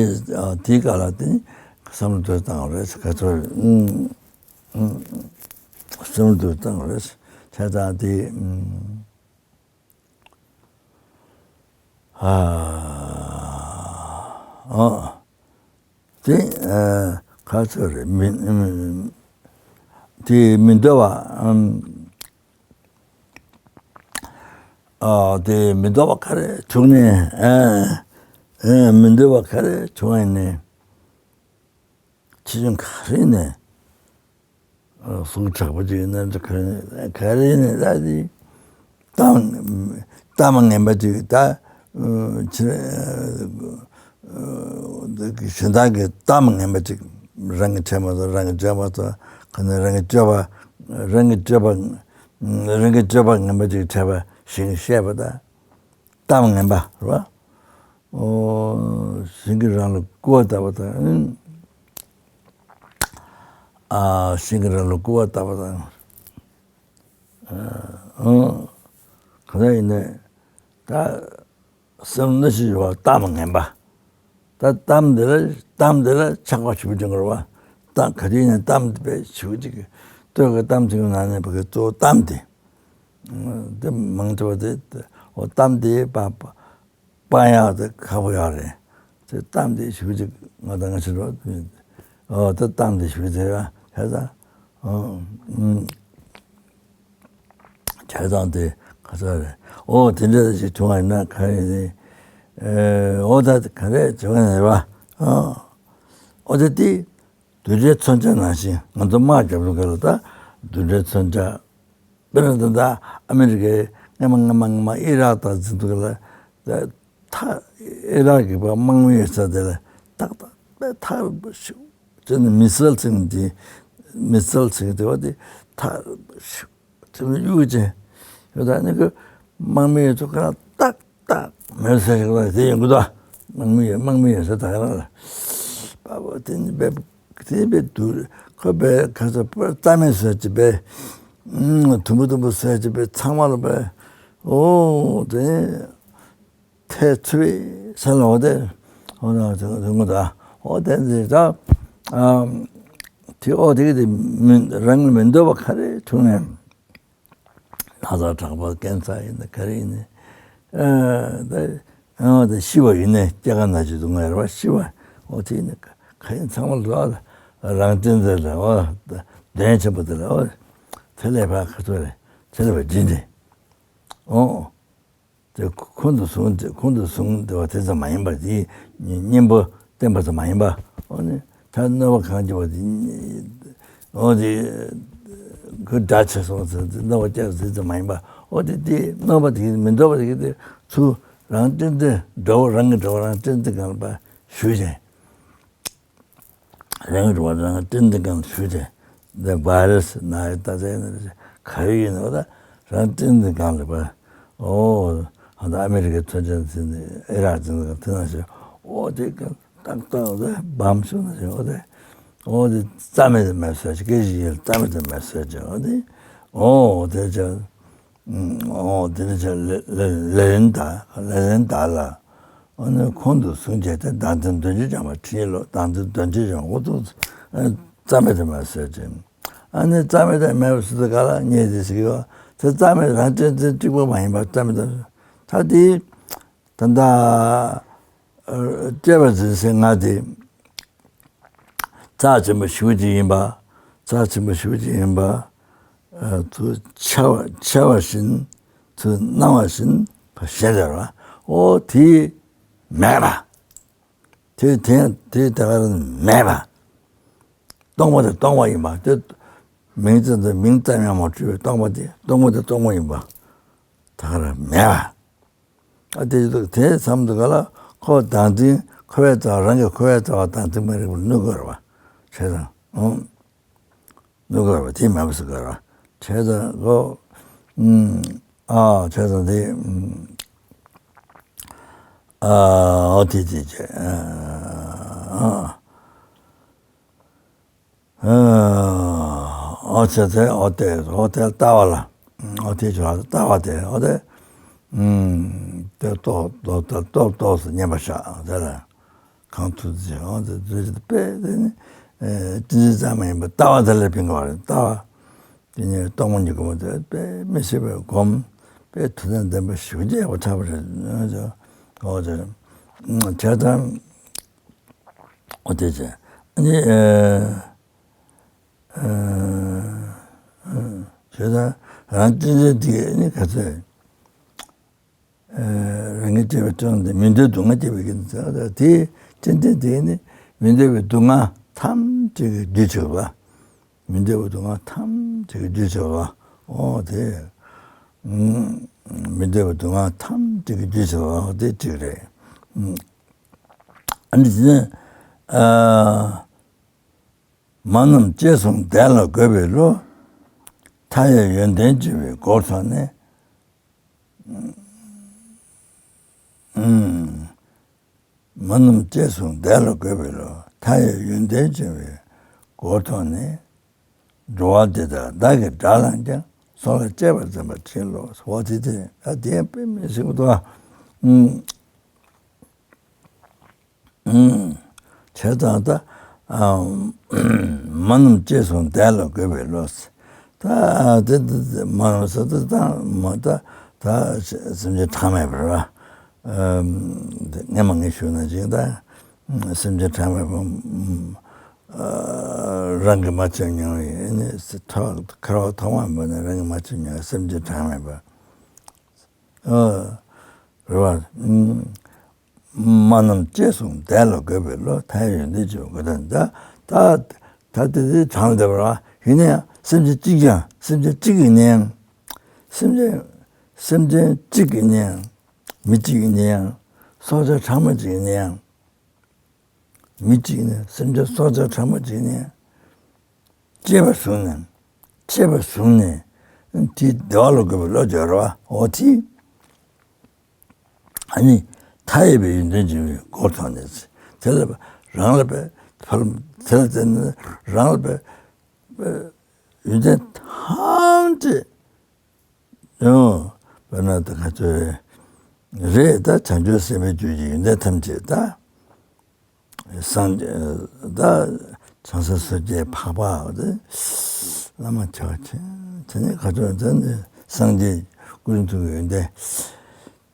དེའི་སྐབས་ལ་དེ་བསམ་བློ་དེ་བཏང་བ་རེད་ག་ཚོད་རེད། བསམ་བློ་དེ་བཏང་བ་རེད་བྱས་ཙང་དེ། ཨ། ཨ། དེ་ཨ་ག་ཚོད་རེད་མི་མི་དེ་མི་འདོད་པ་ཨམ། ཨ་དེ་མི་འདོད་པ་ག་རེ་བྱུང་ནས་ཨ་ཨ་མི་འདོད་པ་ག་རེ་བྱུང་ཡིན་ནས། ཆེ་ཆུང་ག་རེ་ནས་གཟུགས་དྲག་པོ་ཅིག་ཡིན་ན་ག་རེ་ག་རེ་ནས་ད་དེ་གཏམ་གཏམ་ངན་པ་ཅིག་ད་ཕྱི་གཞན་དག་གི་གཏམ་ངན་པ་ཅིག་རང་གི་འཕྲད་མ་ཐུབ་རང་གི་སྤྱོད་མ་ཐུབ་ག་ནས་རང་གི་སྤྱོད་པ་རང་གི་སྤྱོད་པ་རང་གི་སྤྱོད་པ་ངན་པ་ཅིག་འཕྲད་པ་ཞིག་བཤད་པ་ད། གཏམ་ངན་པ་རེད་བ། ཨོ། ཞིང་གི་རང་ལ་སྐུར་བ་བཏབ་པ་དང་། ཨ་ཞིང་གི་རང་ལ་སྐུར་བ་བཏབ་པ་དང་། ཨོ། གང་ཡིན་ནའི་ད་སེམས་ནི་ཞིག་ཡོད་པ་གཏམ་ངན་པ། ད་གཏམ་འདི་ལ་གཏམ་འདི་ལ་ཆགས་པ་ཞིག་བྱུང་གི་རེད་བ། གཏམ་ག་དུས་ཡིན་ནའི་གཏམ་འདི་དཔེ་ཞིག་ཅིག་ལྟོས་ཀྱི་གཏམ་ཚིག་གི་ནང་ནས་བ་གི་གཙོ་བོ་གཏམ་དེ། དེ་མང་ཆེ་བ་དེ་འོ་གཏམ་དེ་པ་པ་སྤང་ཡག་དེ་ཁག་པོ་ཡག་རེད། དེ་གཏམ་དེ་ཞུ་ཅིག་ང་དང་ང་ཕྱིར་བ་འོ་དེ་གཏམ་དེ་ཞུ་དེ་ཡ་ཧེ་ད་འོ་ཨུམ་བྱས་ཙང་དེ་ག་ཚོད་རེད། འོ་དེ་འདྲ་ཞིག་བྱུང་བ་ཡིན་ན་ག་རེ་རེད། ཨེ་འོ་ད་ག་རེ་བྱུང་བ་ཡིན་རེད་བ། འོ་དེ་དེ། རྡུལ་བྲལ་མཚོན་ཆ་ནང་བཞིན་ང་ཚོ་དམག་རྒྱབ་ལུགས་ཀ་ལ་ད་རྡུལ་བྲལ་མཚོན་ཆ། དཔེར་ན་ད་ལྟ་ཨ་མི་རི་ཀའི་སྔ་མ་སྔ་མ་སྔ་མ་ཨི་རག་དང་འཛིན་འདུག་ལ། ད་ཐག་ཨི་རག་གི་བ་དམག་མི་ཡོད་ས་དེ་ལ་ཏག་ཏག་པའི་ཐག་རིང་པོ་ཞིག་ཅེ་ནི་མི་སེལ་ཚིག་འདི་མི་སེལ་ཚིག་དེ་བ་དེ་ཐག་རིང་པོ་ཞིག་དེ་ལ་གཡུག་ཅིང་། ཡོད་ད་ནི་ཁོ་དམག་མི་ཡོད་ཚོ་ཁ་ན་ཏག་ཏག་མེད་ཟེར་ཞིག་ལ་དེ་ཡོང་གི་འདུག་དམག་མི་ཡོད་དམག་མི་ཡོད་ཟེར་ད་ག་རང་ལ། པ་པ་དེ་ནི་པས་དེ་པས་དུར་ཁོ་པས་ཁ་ས་པ་རྩ་མེད་ཟེར་གྱི་པས། དུམ་བུ་དུམ་བུ་ཟེར་གྱི་པས་ཚང་མ་ལ་པས། ཨོ་དེ། ཐལ་ཚུལ་ས་ལ་འོ་དེ་འོ་ན་དེ་ངོ་ད་འོ་དེ་འདི་ད་ཨ་དེ་འོ་དེ་གི་དེ་མི་རང་མི་འདོད་པ་ག་རེ་བྱུང་ནས་ན་ཚ་དྲག་པོ་ཀན་སར་ཡིན་ན་ག་རེ་ཡིན་ནས་ཨ་ད་ཨ་ད་ཤི་བ་ཡིན་ནས་སྐྱེ་རྒ་ན་འཆི་སྡུག་བསྔལ་རེ་བ་ཤི་བ་འོ་དེ་ཡིན་ནས་ག་ཡིན་ཚང་མ་ལ་རང་བཙན་ཟེར་ལ་འོ་དོན་ཆེན་པོ་དེ་ལ་འོ་དེ་ལས་ཕར་ཁ་ཐོར་རེ་དེ་ལས་ཕར་འདི་འདི་འོ། དེ་ཁོང་དུ་བཟུང་དེ་ཁོང་དུ་བཟུང་བསྡད་པ་དེ་ཙམ་མ་ཡིན་པ་དེ་གཉེན་པོ་བསྟེན་པ་ཙམ་མ་ཡིན་པ། འོ་ནི་ད་གནོད་པ་གང་བྱེད་པ་དེ་འོ་དེ་ཁོ་དགྲ་ཆེ་སོང་ཟེར་དེ་གནོད་པ་བསྐྱལ་དེ་ཙམ་མ་ཡིན་པ། འོ་དེ་དེ་གནོད་པ་དེ་མི་འདོད་པ་དེ་དེ་ཚུར་རང་སྤྲིན་དེ་དགྲ་བོ་རང་གི་དགྲ་བོ་རང་སྤྲིན་དེ་གང་པ་ཞུས་ཤིང་། རང་རུ་བ་རང་སྤྲིན་དེ་གང་ཞུས་ཏེ། འདི་བྷ་རེ་སི་ན་ཡི་ད་ཚེ་ནི་ག་ཡི་ཡིན་ནོ་ད་རང་སྤྲིན་དེ་གང་ལ་བ། ཨོ་ཧ་ད་ཨ་མི་རི་ཀའི་མཚོན་ཆ་འཛིན་ནི་ཨི་རག་འཛིན་ནི་དེ་ན་ཞེ་ཨོ་དེ་གང་ཏག་ཏག་དེ་བམ་ཞུ་ན་ཞེ་ཨོ་དེ་ཨོ་དེ་རྩ་མེད་དུ་མེད་ཟེར་ཅིག་སྐད་ཅིག་ཡིན་རྩ་མེད་དུ་མེད་ཟེར་ཅིག་ཨོ་དེ་ཨོ་དེ་ཅག་ཨོ་དེ་ནི་ཅག་ལེ་ལེ་ལེ་རན་ད་ལེ་རན་ད་ལ། ཨ་ནི་ཁོང་དུ་བཟུང་བྱས་ཏེ་བདག་འཛིན་དོན་སྤྱོད་སྦྱངས་པ་ཁྲིད་ལོ། བདག་འཛིན་དོན་སྤྱོད་སྦྱངས་འོ་ཐུག་རྩ་མེད་དུ་མེད་ཟེར་ཅིང་། ཨ་ནི་རྩ་མེད་དུ་མེད་པ་ཟེར་དུས་ག་ལ་ངས་དེ་ཟེར་གི་ཡོད། དེ་རྩ་མེད་རང་སྤྲོད་འཛིན་གཅིག་པོ་མ་ཡིན་པ་རྩ་མེད་དུ་ད་དེ་ད་ལྟ་སྤྲད་པ་འཛིན་སེ་ང་དེ་རྩ་ཆེན་པོ་ཞུ་གི་ཡིན་པ། རྩ་ཆེན་པོ་ཞུ་གི་ཡིན་པ། ཚུར་འཆར་བ་འཆར་བ་བཞིན་ཚུར་སྣང་བ་བཞིན་བ་ཞེས་བྱ་བ་འོ་དེ་མེད་པ། དེ་དེ་དེ་ད་ག་རང་མེད་པ། སྟོང་པ་དེ་སྟོང་པ་ཡིན་པ་དེ་མིང་ཙམ་དེ་མིང་ཙམ་ཡང་མ་འཁྲུལ་བའི་སྟོང་པ་དེ་སྟོང་པ་དེ་སྟོང་པ་ཡིན་པ་ད་ག་རང་མེད་པ། ཨ་དེ་དེ་མཚམས་དུ་ག་ལ་ཁོ་བདག་འཛིན་ཁོ་བས་རྩ་བ་རང་གི་ཁོ་བས་རྩ་བ་བདག་འཛིན་མ་རིག་པར་གནོད་དགོས་རེད་བ། བྱས་ཙང་ཨང་། གནོད་དགོས་རེད་བ་དེ་མེད་པ་བཟོ་དགོས་རེད་བ། བྱས་ཙང་ཁོ་ཨ་བྱས་ཙང་དེ་ཨ་ཨོ་དེ་དེ་བྱས་ཨ། ཨོ་ཙེ་ཙེ་ཨོ་ཏེ་ཨོ་ཏེ་ལྟ་བ་ལ། ཨོ་ཏེ་ཅོ་ལྟ་བ་ཏེ་ཨོ་ཏེ། ཏེ་ཏོག་ཏོག་ཏོག་ཏོག་ཏོག་སུ་ཉན་པ་ཤ་ཏེ་ལ། གང་ཐུག་ཅེ་ཨོ་ཏེ་ཙེ་ཏེ་པེ་ཏེ་ནི། ཏི་ཙི་ཙམ་ཡིན་པ་ལྟ་བ་ཏེ་ལ་ཕིང་ག་བ་རེ་ལྟ་བ། ཏེ་ནི་སྟོང་པ་ཉིད་སྒོམ་ཏེ་པེ་མི་ཤེས་པའི་སྒོམ། པེ་ཐུགས་དམ་བདེན་པ་ཞུ་རྒྱས་པ་ཐག་པ་རེ་ཨོ་ཏེ། བྱས་ཙང་ཨོ་ཏེ་ཅེ་ཨ་ནི། བྱས་ཙང་རང་སྤྱི་ཚེ་དེ་ནི་ག་ཚོད། རང་ཉིད་སྤྱོད་པའི་སྟོན་དེ་མི་འདོད་སྡུག་བསྔལ་སྐྱེ་བའི་གི་དེ་སྤྱི་ཚེ་དེ་ནི་མི་འདོད་པའི་སྡུག་བསྔལ་ཐམས་ཅད་ཀྱི་རྒྱུ་ཆེ་བ། མི་འདོད་པའི་སྡུག་བསྔལ་ཐམས་ཅད་ཀྱི་རྒྱུ་ཆེ་བ། ཨོ་དེ། མི་འདོད་པའི་སྡུག་བསྔལ་ཐམས་ཅད་ཀྱི་རྒྱུ་ཆེ་བ་ཨོ་དེ་གཅིག་རེད། ཨ་ནི་དེ་ནི། མ་རྣམས་སྐྱེས་སོང་བདེ་ལ་འགོད་པའི་བློ། མཐའ་ཡས་ཡོན་ཏན་སྦྱིན་པའི་སྒོར་ཐོག་ནས། མ་རྣམས་སྐྱེས་སོང་བདེ་ལ་འགོད་པའི་བློ། མཐའ་ཡས་ཡོན་ཏན་སྦྱིན་པའི་སྒོར་ཐོག་ནས། འགྲོ་བ་འདི་དག་བདག་གི་དགྲར་ལངས་ཀྱང་། སྲོག་ལ་གཅེས་པར་འཛིན་པར་བྱིན་རློབས། འོ་དེ་དེ་ད་དེ་དཔེ་མི་སྲིད་པ་འདུག་ཨ། བྱས་ཙང་ད། མ་རྣམས་སྐྱེས་སོང་བདེ་ལ་འགོད་པའི་བློ། ད་དེ་དེ་མ་རྣམས་ཟེར་ད་ད་མ་ད་ད་སེམས་ཅན་གྲངས་མེད་པ་རེད་བ། སྔས་མ་ངས་ཞུས་ན་ཅིག་ད་སེམས་ཅན་གྲངས་མེད་པ་རང་གིས་མ་བྱས་མྱོང་བའི་ནི་ཐོག་ཁ་རོག་ཐོག་མ་ཡིན་པ་ནི་རང་གིས་མ་བྱས་མྱོང་བའི་སེམས་ཅན་གྲངས་མེད་པ། རེད་བ། མ་རྣམས་སྐྱེས་སོང་བདེ་ལ་འགོད་པའི་བློ། མཐའ་ཡས་ཡོན་ཏན་སྦྱིན་པའི་སྒོ་ནས་ད་ད་ད་དེ་དེ་གྲངས་ལྡན་པ་ར་ཡིན་ན་ཡང་སེམས་ཅན་གཅིག་ཀྱང་སེམས་ཅན་གཅིག་ཡིན་ན་ཡང་། སེམས་ཅན་སེམས་ཅན་གཅིག་ཡིན་ན་ཡང་། མི་གཅིག་ཡིན་ན་ཡང་། སྲོག་ཆགས་ཕྲ་མོ་གཅིག་ཡིན་ན་ཡང་། མི་གཅིག་ནི་སེམས་ཅན་སྲོག་ཆགས་ཕྲ་མོ་གཅིག་ནི་གཅེས་པར་བཟུང་ནས་གཅེས་པར་བཟུང་ནས་དེའི་བདེ་བ་ལ་འགོད་པའི་བློ་སྦྱོར་བ་འོ་དེ། ཨ་ནི་མཐའ་ཡས་པའི་ཡོན་ཏན་སྦྱིན་པའི་སྒོར་ཐོག་ནས་དེ་ལ་རང་ལ་བའི་ཕར་དེ་ལ་བརྟེན་ནས་རང་ལ་བའི་ཡོན་ཏན་ཐམས་ཅད། ཡང་དཔེར་ན་ད་ག་ཚོད་རེད། ད་བྱང་ཆུབ་སེམས་དཔའི་རྒྱུད་ཀྱི་ཡོན་ཏན་ཐམས་ཅད་ད་སངས་རྒྱས་ད་བྱང་སེམས་སོ་སྐྱེའི་འཕགས་པ་དེ་བླ་མ་བྱ་བ་ཆེན་དེ་ནི་ག་ཚོད་དེ་ནི་སངས་རྒྱས་ཀུན་ཐུབ་ཀྱི་ཡོན་ཏན་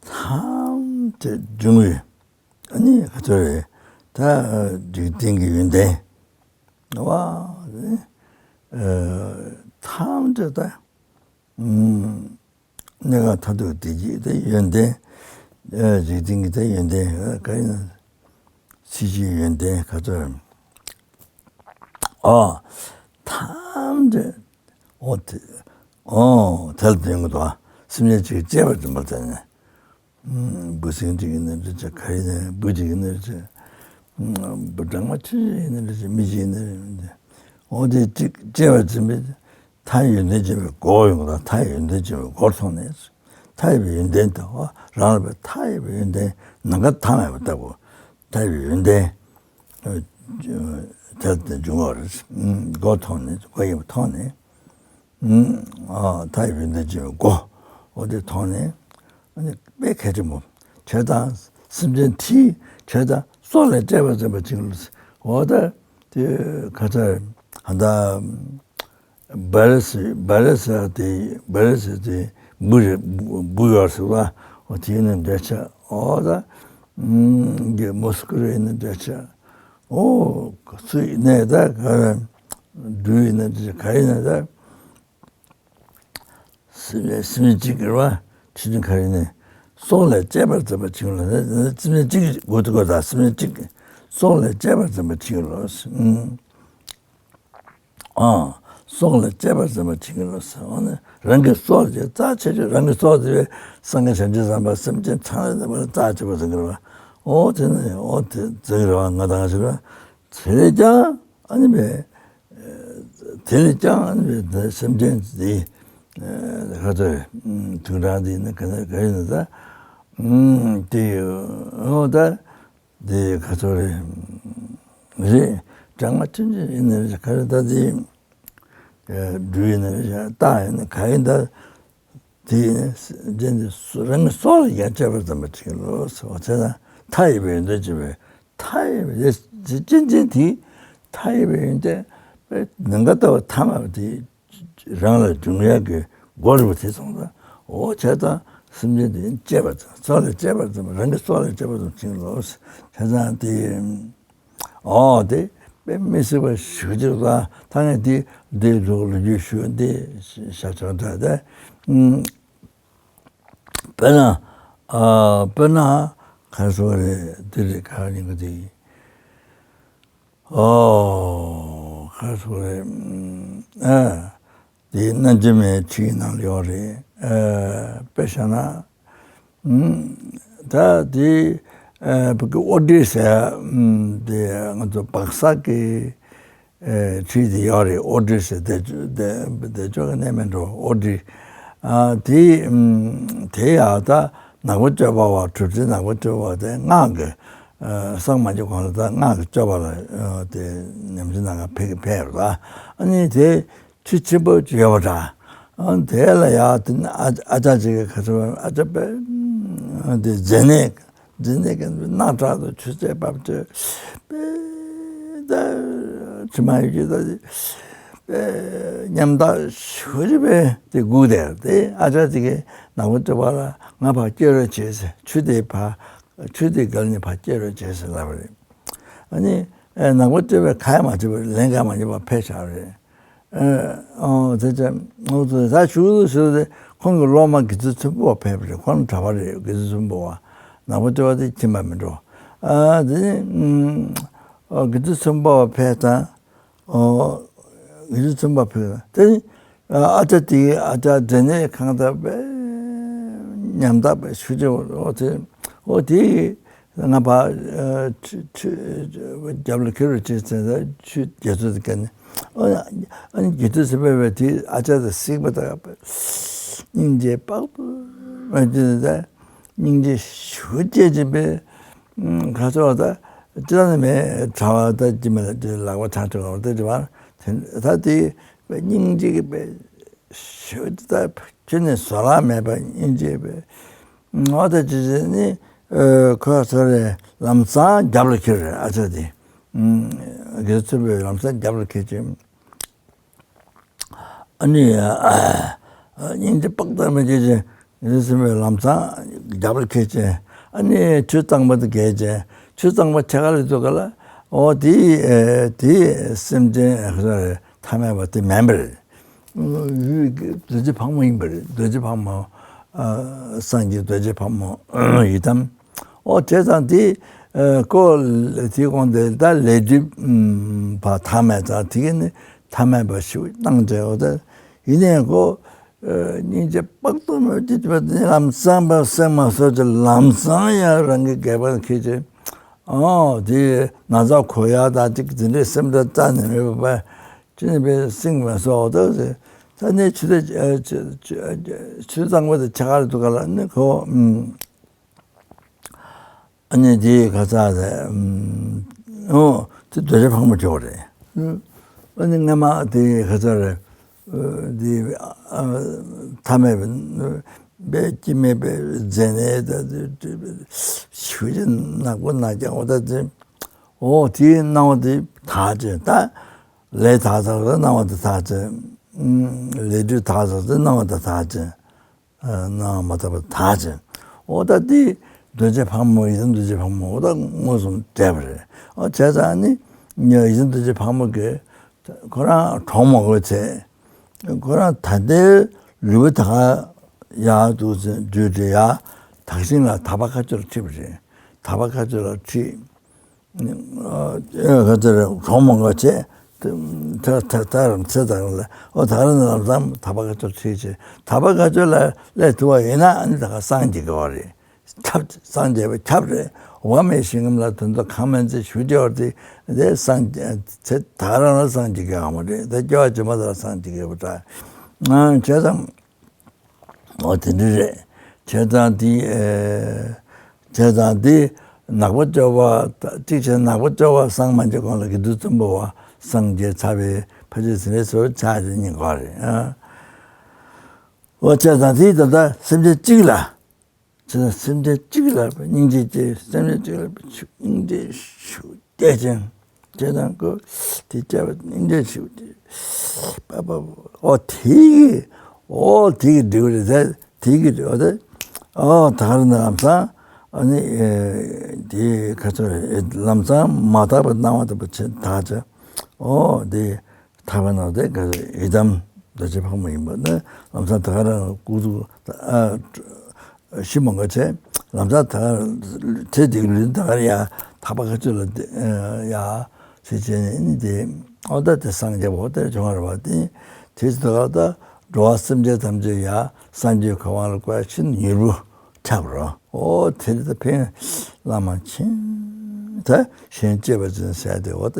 ཐམས་ཅད་འབྱུང་བའི་ཨ་ནི་ག་ཚོད་རེད། ད་འཇིག་རྟེན་གྱི་ཡོན་ཏན་བ་ཐམས་ཅད་ད། གནས་སྐབས་མཐར་ཐུག་བདེ་སྐྱིད་དེ་ཡོན་ཏན། འཇིག་རྟེན་གྱི་དེ་ཡོན་ཏན་ག་ཡིན་ན། སྲིད་ཞིའི་ཡོན་ཏན་ག་ཚོད། ཨ། ཐམས་ཅད། འོ་དེ། འོ་དེ་ལ་ལྡན་དགོས་འདུག་ཨ། སེམས་ཅན་གཅིག་གཅེས་པར་འཛིན་པ་དེ་ནི། འབུ་སྲིན་གཅིག་ཡིན་ན་འདྲ་ཆ་ག་ཡིན་ན་འབུ་གཅིག་ཡིན་ན་འདྲ་ཆ། འབུ་སྦྲང་མ་ཆུང་ཆུང་ཡིན་ན་འདྲ་ཆ་མི་གཅིག་ཡིན་ན་འདྲ་ཆ། འོ་དེ་གཅིག་གཅེས་པར་འཛིན་པའི། མཐའ་ཡས་ཡོན་ཏན་སྦྱིན་པའི་སྒོ་ཡོང་གི་དང་མཐའ་ཡས་ཡོན་ཏན་སྦྱིན་པའི་སྒོར་མཐོང་ནས། མཐའ་ཡས་པའི་ཡོན་ཏན་དང་རང་ལ་བའི་མཐའ་ཡས་པའི་ཡོན་ཏན་ནམ་མཁའ་མཐའ་མེད་པ་ལྟ་བུ། མཐའ་ཡས་པའི་ཡོན་ཏན་དེ་ལྟར་དུ་འབྱུང་བར་སྒོ་མཐོང་ནས་སྒོ་ཡིན་པ་མཐོང་ནས། མཐའ་ཡས་པའི་ཡོན་ཏན་སྦྱིན་པའི་སྒོ་འོ་དེ་མཐོང་ནས། དཔེ་གལ་ཆེན་པོ། བྱས་ཙང་སེམས་ཅན་དེས་བྱས་ཙང་སྲོག་ལ་གཅེས་པར་འཛིན་པ་ཅིག་ལ། འོ་ད་དེ་ག་ཚོད་ཧ་ད། བ་ར་སི་བ་ར་སི་དེ་བ་ར་སི་དེ་འབུ་རེད། འབུ་ཡོད་ཟེར་བ། འོ་དེ་ནི་འདྲ་ཆགས། འོ་ད་གི་མོ་སི་ཀོ་རེ་ནི་འདྲ་ཆགས། འོ་སུ་ཡིན་ནའི་ད་ག་ར་འབྲུ་ཡིན་ན་འདྲ་ཆགས། ག་ཡིན་ན་ད་སེམས་སེམས་གཅིག་གི་ར་ཆུ་ཆུ་ག་ཡིན་ནའི་སྲོག་ལ་གཅེས་པར་འཛིན་པ་ཅིག་ལ་ནི་སེམས་གཅིག་དགོས་དུ་དགོས། ད་སེམས་གཅིག་སྲོག་ལ་གཅེས་པར་འཛིན་པ་ཅིག་ལ། ཨ། སྲོག་ལ་གཅེས་པར་འཛིན་པ་བྱེད་ཀྱི་ལོ་ཟེར། འོ་ན་རང་གི་སྲོག་ལ་རྩ་ཆེ་ཆེ་རང་གི་སྲོག་དེ་བས་སངས་རྒྱས་བྱང་ཆུབ་སེམས་དཔའ་སེམས་ཅན་ཚང་མ་ལ་རྩ་ཆེ་པོ་འཛིན་གྱི་རེད་པ། འོ་དེ་ནི་འོ་དེ་འཛིན་གྱི་རེད་པ། ང་དང་ཞིག་ལ་དེ་ལས་ཀྱང་ཨ་ནི་བས། དེ་ལས་ཀྱང་ཨ་ནི་བས་སེམས་ཅན་དེ་ཁ་ཚོས་དུག་འདྲ་དེ་ནི་ག་ནས་ག་ཡིན་ན་ད་དེ་འོ་ད། དེ་ག་ཚོད་རེད། རེད། གྲང་མ་ཆུང་ཆུང་ཡིན་ནི་རེད། ག་རེ་ད་དེ་སྦྲུལ་ཡིན་ནི་རེད། སྟག་ཡིན་ནི་ག་ཡིན་ད། དེ་ཡིན་ནི་རྗེས་འདི་རང་གི་སྲོག་ལ་ཡང་གཅེས་པར་འཛིན་པ་བྱེད་ལོ་ཟེར་བ་བྱས་ན་མཐའ་ཡས་པའི་ཡོན་ཏན་ཅེས་པའི་མཐའ་ཡས་པའི་ཅན་ཅན་དེ་མཐའ་ཡས་པའི་ཡོན་ཏན་པའི་ནམ་མཁའ་ལྟ་བུ་ཐ་མལ་པ་དེ། རང་ལ་འབྱུང་ཡག་གི་སྒོ་རེད་པ། དེ་སོང་ཙང་འོ་བྱས་ཙང་སེམས་ཅན་དེ་གཅེས་པར་འཛིན། སྲོག་ལ་གཅེས་པར་འཛིན་པ། རང་གི་སྲོག་ལ་གཅེས་པར་འཛིན་པ་བྱེད་ལོ། བྱས་ཙང་དེ་འོ་དེ་དཔེ་མི་སྲིད་པ་ཞེ་པོ་ཅིག་ལ་ད་ངས་དེ་འདི་ལོ་ལོ་རྒྱུས་ཞུ་འདི་ཤ་ཆོག་འདྲ་དེ། དཔེར་ན་ཨ་དཔེར་ན་ག་རེ་ཟེར་རེད། དེ་རེད། ག་རེ་ཡིན་གི་དེ། ཨོ། ག་རེ་ཟེར་རེད། ཨ། དེ་རྣལ་འབྱོར་མའི་ཁྲིད་ནང་ལ་ཡོད་རེད། ཨ། དཔེ་བཞག་ན། ཨུམ། ད་དེ་ཨ་བོད་ཀྱི་ཨོ་ཌི་ཟེར་ཨུམ་དེ་ང་ཚོ་པག་གསར་གྱི་ཨ་ཁྲིད་དེ་ཡོད་རེད། ཨོ་ཌི་ཟེར་དེ་དེ་དེ་ཅོག་གི་གནས་མིན་འགྲོ། ཨོ་ཌི། ཨ་དེ་ཨུམ་དེ་ཡང་ད་ནག་པོ་སྤྱོད་པ་བ། གྲུབ་ཆེན་ནག་པོ་སྤྱོད་པ་དེ་སྔགས་ཀྱི་ཨ་སངས་མ་རྒྱས་གོང་ལ་ད་སྔགས་ཀྱི་སྤྱོད་པ་ལ་ཨ་དེ་ཉམས་ཞིབ་གནང་ག་ཕེབས་ཕེབས་རེད། ཨ་ནི་དེ་ཆོས་ཆེན་པོ་ཅིག་ཡོད་པ་འདྲ། ཨ་དེ་ལ་ཡ་དེ་ནི་ཨ་ཨ་ཅག་ཅིག་གིས་ག་ཚོད་ཨ་ཅག་པས་ཨ་དེ་མཛེ་ནད་མཛེ་ནད་ཀྱི་རྣག་ཁྲག་ཏུ་ཆུ་སེར་བབས་ཏེ་དཔེ་ད་དྲི་མ་ཡོད་ཀྱི་ད་དཔེ་ཉམ་ཐག་ཞེ་པོ་ཅིག་པས་དེ་སྒུག་བསྡད། དེ་ཨ་ཅག་ཅིག་གིས་ནག་པོ་སྤྱོད་པ་ལ་ང་ཕར་སྐྱེལ་རོགས་བྱེད་ཟེར། ཆུ་དེ་ཕར་ཆུ་དེ་བརྒལ་ནས་ཕར་སྐྱེལ་རོགས་བྱེད་ཟེར་ལབ་པ་རེད། ཨ་ནི་ཨེ་ནག་པོ་སྤྱོད་པས་ཁ་ཡ་མ་བྱེད་པར་ལན་ཁ་མ་བྱེད་པར་ཕེབས་བཞག་པ་རེད། ཨེ་ཨོ་དེ་ཚེ་ཨོ་དེ་ད་ཞུ་ཞུ་དེ་ཁོང་གི་སློབ་མ་དགེ་ཚུལ་ཚོན་པོ་བ་ཕེབས་པ་རེད། ཁོང་གྲྭ་པ་རེད། དགེ་ཚུལ་ཚོན་པོ་བ། ནག་པོ་སྤྱོད་པ་དེ་ཁྱིམ་པ་མི་འགྲོ། ཨ་དེ་ནི་ཨོ་དགེ་ཚུལ་ཚོན་པོ་བ་ཕེབས་དང་། ཨོ། དགེ་ཚུལ་ཚོན་པོ་བ་ཕེབས་དང་། དེ་ནི་ཨ་ཅག་དེ་ཨ་ཅག་མཛེ་ནད་ཁང་དང་དཔེ་ཉམ་ཐག་པའི་ཆུ་ཆེ་བ། ཨོ་དེ་ཨོ་དེ་ང་ཕར་ཨ་ཆུ་ཆུ་རྒྱབ་ལ་ཁྱེར་རོགས་བྱེད་ཟེར་ད་ཆུ་རྒྱ་མཚོ་དེ་བརྒལ་ནས། ཨོ་ཨ་ནི་དགེ་ཚུལ་ཚོན་པོ་བས་དེ་ཨ་ཅག་དང་གཟིགས་པ་དང་སྙིང་རྗེ་དཔག་ཏུ་མེད་དེ་ད་སྙིང་རྗེ་ཞེ་པོ་སྐྱེས་ཀྱིན་པས། ཁ་ཚོ་ད་ཅི་ལ་ནི་མེད། གྲྭ་པ་ད་ཅི་མེད་ལ་ཅི་ལག་པ་ཐང་ཆོག་ག་བ་ད་ཅི་བ་ད་དེ་སྙིང་རྗེ་གི་པས་ཞུ་ད་ཁྱོད་ནི་བཟོ་ལག་མེད་པ་སྙིང་རྗེ་པས། ཨོ་ད་ཅི་ཟེར་ནི་ཁོ་ཚོ་རེ་ལམ་སང་རྒྱབ་ལ་ཁྱེར་རེད། ཨ་ཅག་དེ་དགེ་ཚུལ་པས་ལམ་སང་རྒྱབ་ལ་ཁྱེར་ཅིང་། ཨ་ནི་སྙིང་རྗེ་དཔག་ཏུ་མེད་ཀྱི་ཅིང་། དགེ་ཚུལ་ཚོན་པོས་ལམ་སང་རྒྱབ་ལ་ཁྱེར་ཅིང་། ཨ་ནི་ཆུ་གཙང་པོ་དེ་བརྒལ་ཅིང་། ཆུ་གཙང་པོ་ཆེ་ཁ་ལ་འདུག་ག་ལ། ཨོ་དེ་དེ་སེམས་ཅན་ཐ་མལ་པ་དེ་མིན་པ་རེད། རྡོ་རྗེ་ཕག་མོ་ཡིན་པ་རེད། རྡོ་རྗེ་ཕག་མོ་སངས་རྒྱས་རྡོ་རྗེ་ཕག་མོ་ཡི་དམ། ཨོ་བྱས་ཙང་དེ་ཨ་ཁོ་དེ་དགོངས་ཏེ་ད་ལས་སྒྲིབ་པ་ཐ་མལ་ཙང་དེ་ག་ནི་ཐ་མལ་པ་ཞིག་སྣང་བྱས། འོ་ད་ཡིན་ནའི་ཁོ་ཨ་སྙིང་རྗེ་དཔག་ཏུ་མེད་ཀྱི་དེ་ལམ་སང་པ་སེམས་མ་སོགས་ཀྱི་ལམ་སང་ཡང་རང་གི་སྒལ་པ་ཁྱེར་ཅིང་། ཨོ་དེ་ན་ཚ་གོ་ཡ་ད་ཅིག་དེ་འདྲའི་སེམས་ཁྲལ་རྩ་ནས་མེད་པ་ཅི་ནས་པའི་སེམས་མ་སོགས་འོ་ད་ད་ནི་ཆུ་དེ་ཆུ་གཙང་པོ་དེ་ཆ་ག་རེ་འདུག་ག་ལ་ནི་ཁོ། ཨ་ནི་དེ་ག་ཚ་རེད། ཨོ་དེ་རྡོ་རྗེ་ཕག་མོ་ཅོག་རེད། ཨ་ནི་སྔ་མ་དེ་ག་ཚ་རེད། དེ་ཐ་མལ་པའི་སྐྱེ་མེད་པའི་མཛེ་ནད་ད་དེ་ཞུ་ཅི་ནག་པོ་ནག་ཀྱང་འོ་ད་དེ་ཨོ་དེའི་སྣང་བ་དེ་དག་ཅིང་། ད་ལས་དག་ཚར་སྣང་བ་དེ་དག་ཅིང་། ལས་སྒྲིབ་དག་ཚར་སྣང་བ་དེ་དག་ཅིང་། སྣང་བ་མ་དག་པ་དག་ཅིང་། འོ་ད་འདི་རྡོ་རྗེ་ཕག་མོ་ཡི་དམ་རྡོ་རྗེ་ཕག་མོ་འོ་ད་མངོན་སུམ་འདྲེས་པ་རེད། འོ་བྱས་ཙང་ནི་ཡི་དམ་རྡོ་རྗེ་ཕག་མོ་གིས་ཁོ་རང་གྲོངས་མ་དགོས་ཚེ། ཁོ་རང་ད་ལྟའི་ལུས་པོ་ད་ག་ཡར་འདུག་ཚེ་བསྒྱུར་ཏེ་ཡར་དག་ཞིང་ལ་དག་པ་མཁའ་སྤྱོད་ལ་ཁྲིད་པ་རེད། དག་པ་མཁའ་སྤྱོད་ལ་ཁྲིད། ཨ་ག་ཚོད་རེད། གྲོངས་མ་དགོས་ཚེ། ད་ ད་ད་ད་རང་ཚེ་ད་རང་ལ་ཨོ་ད་རང་ལམ་སང་ཐར་པ་དགའ་སྐྱོ་ཁྲིད་བྱེད། ཐར་པ་དགའ་སྐྱོ་ལ་སླེབས་ཐུབ་པ་ཡིན་ན་ཨ་ནི་ད་ག་སངས་རྒྱས་དགོས་པ་རེད། ཁྱབ་སངས་རྒྱས་པ་ཁྱབ་རེད། འོ་མའི་ཞིང་ཁམས་ལ་དོན་དུ་གང་མན་ཚེ་ཞུ་རྒྱུ་བར་དེ་དེ་སངས་རྒྱས་ཚེ་ད་རང་ལ་སངས་རྒྱས་དགོས་པ་མ་རེད། ད་སྐྱེ་བ་རྗེས་མ་ད་སངས་རྒྱས་དགོས་པ་འདྲ། ང་བྱས་ཙང་། འོ་དེ་འདྲ་རེད། བྱས་ཙང་དེ་ཨེ། བྱས་ཙང་དེ་ནག་པོ་སྐྱོ་བ་གཅིག་བྱས་ནག་པོ་སྐྱོ་བ་སངས་མ་རྒྱས་གོང་ལ་དགེ་འདུན་བཙུན་པོ་བ་སངས་རྒྱས་ཚར་བའི་ཕ་ཆོས་ཟིན་རེད་སོ་ཆ་རེ་གཉིས་གོ་རེད་ཨ། འོ་བྱས་ཙང་དེ་ད་ལྟ་སེམས་ཅན་གཅིག་ལ། བྱས་ཙང་སེམས་ཅན་གཅིག་ལ་སྙིང་རྗེ་སྐྱེ། སེམས་ཅན་གཅིག་ལ་སྙིང་རྗེ་ཤུགས་སྐྱེ་ཅན། བྱས་ཙང་ཁོ་དེ་སྐྱེ་བ་སྙིང་རྗེ་ཤུགས་ཀྱིས་པ་པ་ཨོ་དེ་གི་ཨོ་དེ་གི་འབྲས་བུ་རེད་ད། དེ་གི་འབྲས་བུ་དེ་ཨོ་ད་ག་རེ་ན་ལམ་སང་ཨ་ནི་དེ་ག་ཚོད་རེད། ལམ་སང་མ་དག་པའི་སྣང་བ་དང་པོ་ཆེ་དག་ཅེ་ཨོ་དེ་ཐར་པ་ན་དེ་ག་ཡི་དམ་རྡོ་རྗེ་ཕག་མོ་ཡིན་པ་ནི་ལམ་སང་ད་ག་རང་སྐུ་གཟུགས་ཨ། ཤི་མང་ག་ཆེ། ལམ་སང་ད་ཚེ་འདིའི་ལུས་ད་གར་ཡ་ཐག་པ་ཁ་ཆུ་ལ་ཡ་ཟེར་བྱས་ནས་ནི་དེ་ཨོ་ད་དེ་སངས་རྒྱས་པོ་དེར་བྱུང་བ་རེད་བ། དེ་དེ་ད་ག་ད་འགྲོ་བ་སེམས་ཅན་ཐམས་ཅད་ཡ་སངས་རྒྱས་གོ་འཕང་ལ་བཀོད་ཕྱིན་མྱུར་བུ་ཆགས་རོ། ཨོ་དེ་ད་ཕན་བླ་མ་མཁྱེན། ད་གཞན་གཅེས་པར་བྱེད་ཟེར་ཏེ་ཨོ་ད་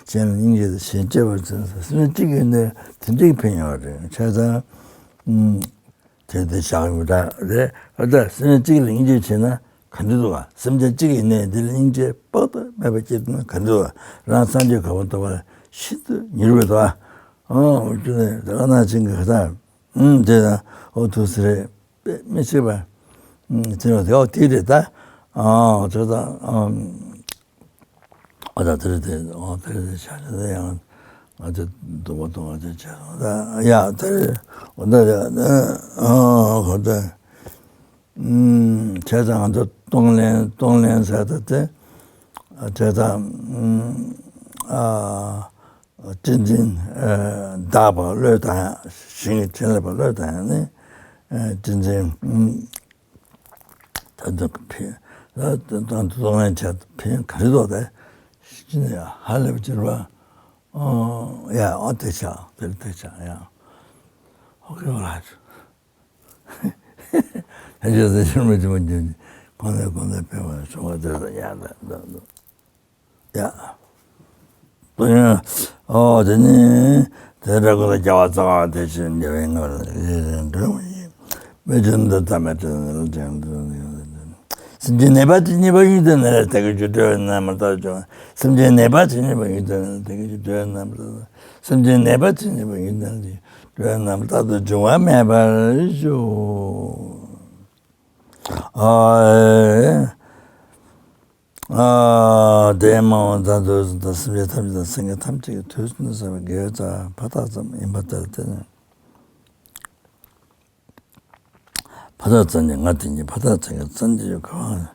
གཞན་ལ་སྙིང་རྗེ་དང་གཞན་གཅེས་པར་བྱེད་ཟེར་སེམས་ཅན་གཅིག་གི་ནི་དེ་འདྲའི་ཕན་ཡོད་རེད། བྱས་ཙང་། དེ་དེ་བཞག་ཡོད་ད་རེད། ཨ་ད་སེམས་ཅན་གཅིག་ལ་སྙིང་རྗེ་བྱས་ན་ག་འདྲ་འདུག་ག་སེམས་ཅན་གཅིག་ཡིན་ནའི་དེ་ལ་སྙིང་རྗེ་དཔག་ཏུ་མེད་པ་སྐྱེས་ན་ག་འདྲ་འདུག་ག་རང་སངས་རྒྱས་གོ་འཕང་ཐོབ་པ་ཤིན་ཏུ་མྱུར་བ་འདུག་ག་ཨོ་ཅི་ནས་དེ་ལ་ན་ཅིང་གི་ད་ཨུམ་དེ་ད་ཨོ་ཐུགས་སུ་རེད་པས་མི་ཤེས་པ་ཨུམ་དེ་ལ་དེ་ཨོ་དེ་རེད་ད་ཨོ་ཅོ་ད་ཨུམ། ཨ་ད་དེར་དེ་ཨོ་དེར་དེ་ཤ་ཤ་དེ་ཡང་ང་ཚོ་སྡུག་པོ་གཏོང་བ་དེ་བྱས་སོང་ད་ཡ་དེར་ཨོ་ད་ཨོ་ཁོ་ད་ཨུམ་བྱས་ཙང་ང་ཚོ་གཏོང་ལེན་གཏོང་ལེན་ཟེར་ད་དེ་བྱས་ཙང་ཨ་གཅན་གཟན་བདག་པ་བློས་བཏང་ཡ་ཞིང་གི་བྱིན་རླབས་པ་བློས་བཏང་ཡ་ནི་གཅན་གཟན། ད་དུང་ཕན་ད་དུང་གཏོང་ལེན་བྱས་ཕན་ག་རེ་ཐོགས་ཏེ་ཤི་ནས་ཧ་ལས་པ་ཅིར་བ་ཨོ་ཡ་ཨོ་དེ་ཆགས་དེ་དེ་ཆགས་ཡ་ཨོ་ཁེ་ཨོ་ལ་ཧ་ཅོ་ཟེར་ཤུར་མ་ཅི་མ་རྒྱུ་གོང་ལས་གོང་ལས་ཕན་པ་བྱུང་བ་དེ་ལ་ཡ་ད་ད་ད། ཡ། ཏུ་ཡང་། ཨོ་དེ་ནི། དེ་འདྲ་ཀུན་ལ་རྒྱལ་བ་ཙོང་ཁ་པ་དེ་བཞིན་རྒྱལ་བའི་ངང་ལ་རེ་རེ་འགྲོ་བ་ཡིན། མི་ཆུང་དུ་ཐ་མལ་དུ་ནི་ལ་ཅན་དུ་ནི། སེམས་ཅན་ནད་པ་དེ་གཉིས་པ་ཡུལ་དུ་ནི་ལ་དེ་གི་རྒྱུ་འགྲོ་བའི་རྣམ་པར་ཐར་བྱུང་། སེམས་ཅན་ནད་པ་དེ་གཉིས་པ་ཡུལ་དུ་ནི་ལ་དེ་གི་རྒྱུ་འགྲོ་བའི་རྣམ་པར་ཐར། སེམས་ཅན་ནད་པ་དེ་གཉིས་པ་ཡུལ་དུ་ནི་ལ་དེ་གི་རྒྱུ་འགྲོ་བའི་རྣམ་པར་ཐར་དུ་འབྱུང་བ་མེད་པར་ཤོག་ཨ། ཨ། དེ་མ་འོངས་ད་དུས་སུ་ད་སེམས་ཅན་ཐམས་ཅད་དང་སེམས་ཅན་ཐམས་ཅད་ཀྱི་དུས་སུ་ནི་བསམ་པའི་དགེ་བའི་རྩ་བ་མཐའ་དག་ཙམ་ཡིན་པ་དེར་བརྟེན་ནས། ཕ་རྟགས་ཙམ་གྱིས་ང་དེ་ཉིད་ཕ་རྟགས་ཙམ་གྱིས་ཙམ་གྱིས་གོ་འཕང་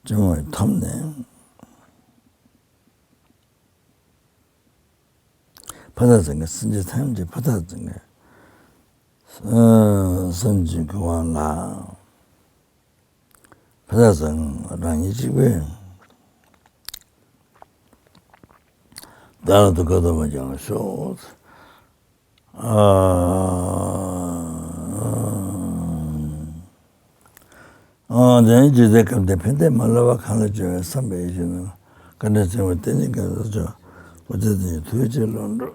བྱུང་བའི་ཐོབ་ནས། ཕ་རྟགས་ཙམ་གྱིས་སེམས་ཅན་ཐམས་ཅད་ཕ་རྟགས་ཙམ་གྱིས་སེམས་ཅན་གྱི་དབང་ལ། ཕ་རྟགས་ཙམ་རང་ཉིད་གཅིག་པུས་བདག་ལ་སྡུག་བསྔལ་ཐོབ་པ་ཀྱང་ཤོག་ཨ། ཨ། དེ་ནས་རྗེ་བཙུན་སྐབས་འདིར་ཕན་བདེ་མ་ལུས་པ་གང་ལ་སྦྱོར་བའི་བསམ་པའི་ཡིད་བཞིན་ནོར་བུ་བཀའ་དྲིན་ཆེན་པོ་བསྟན་ཅིང་བཀའ་སྩལ་ཕྱོགས་སྐུ་ཚེ་འདི་ཉིད་ཐུགས་རྗེ་ལོངས་སྤྲོ།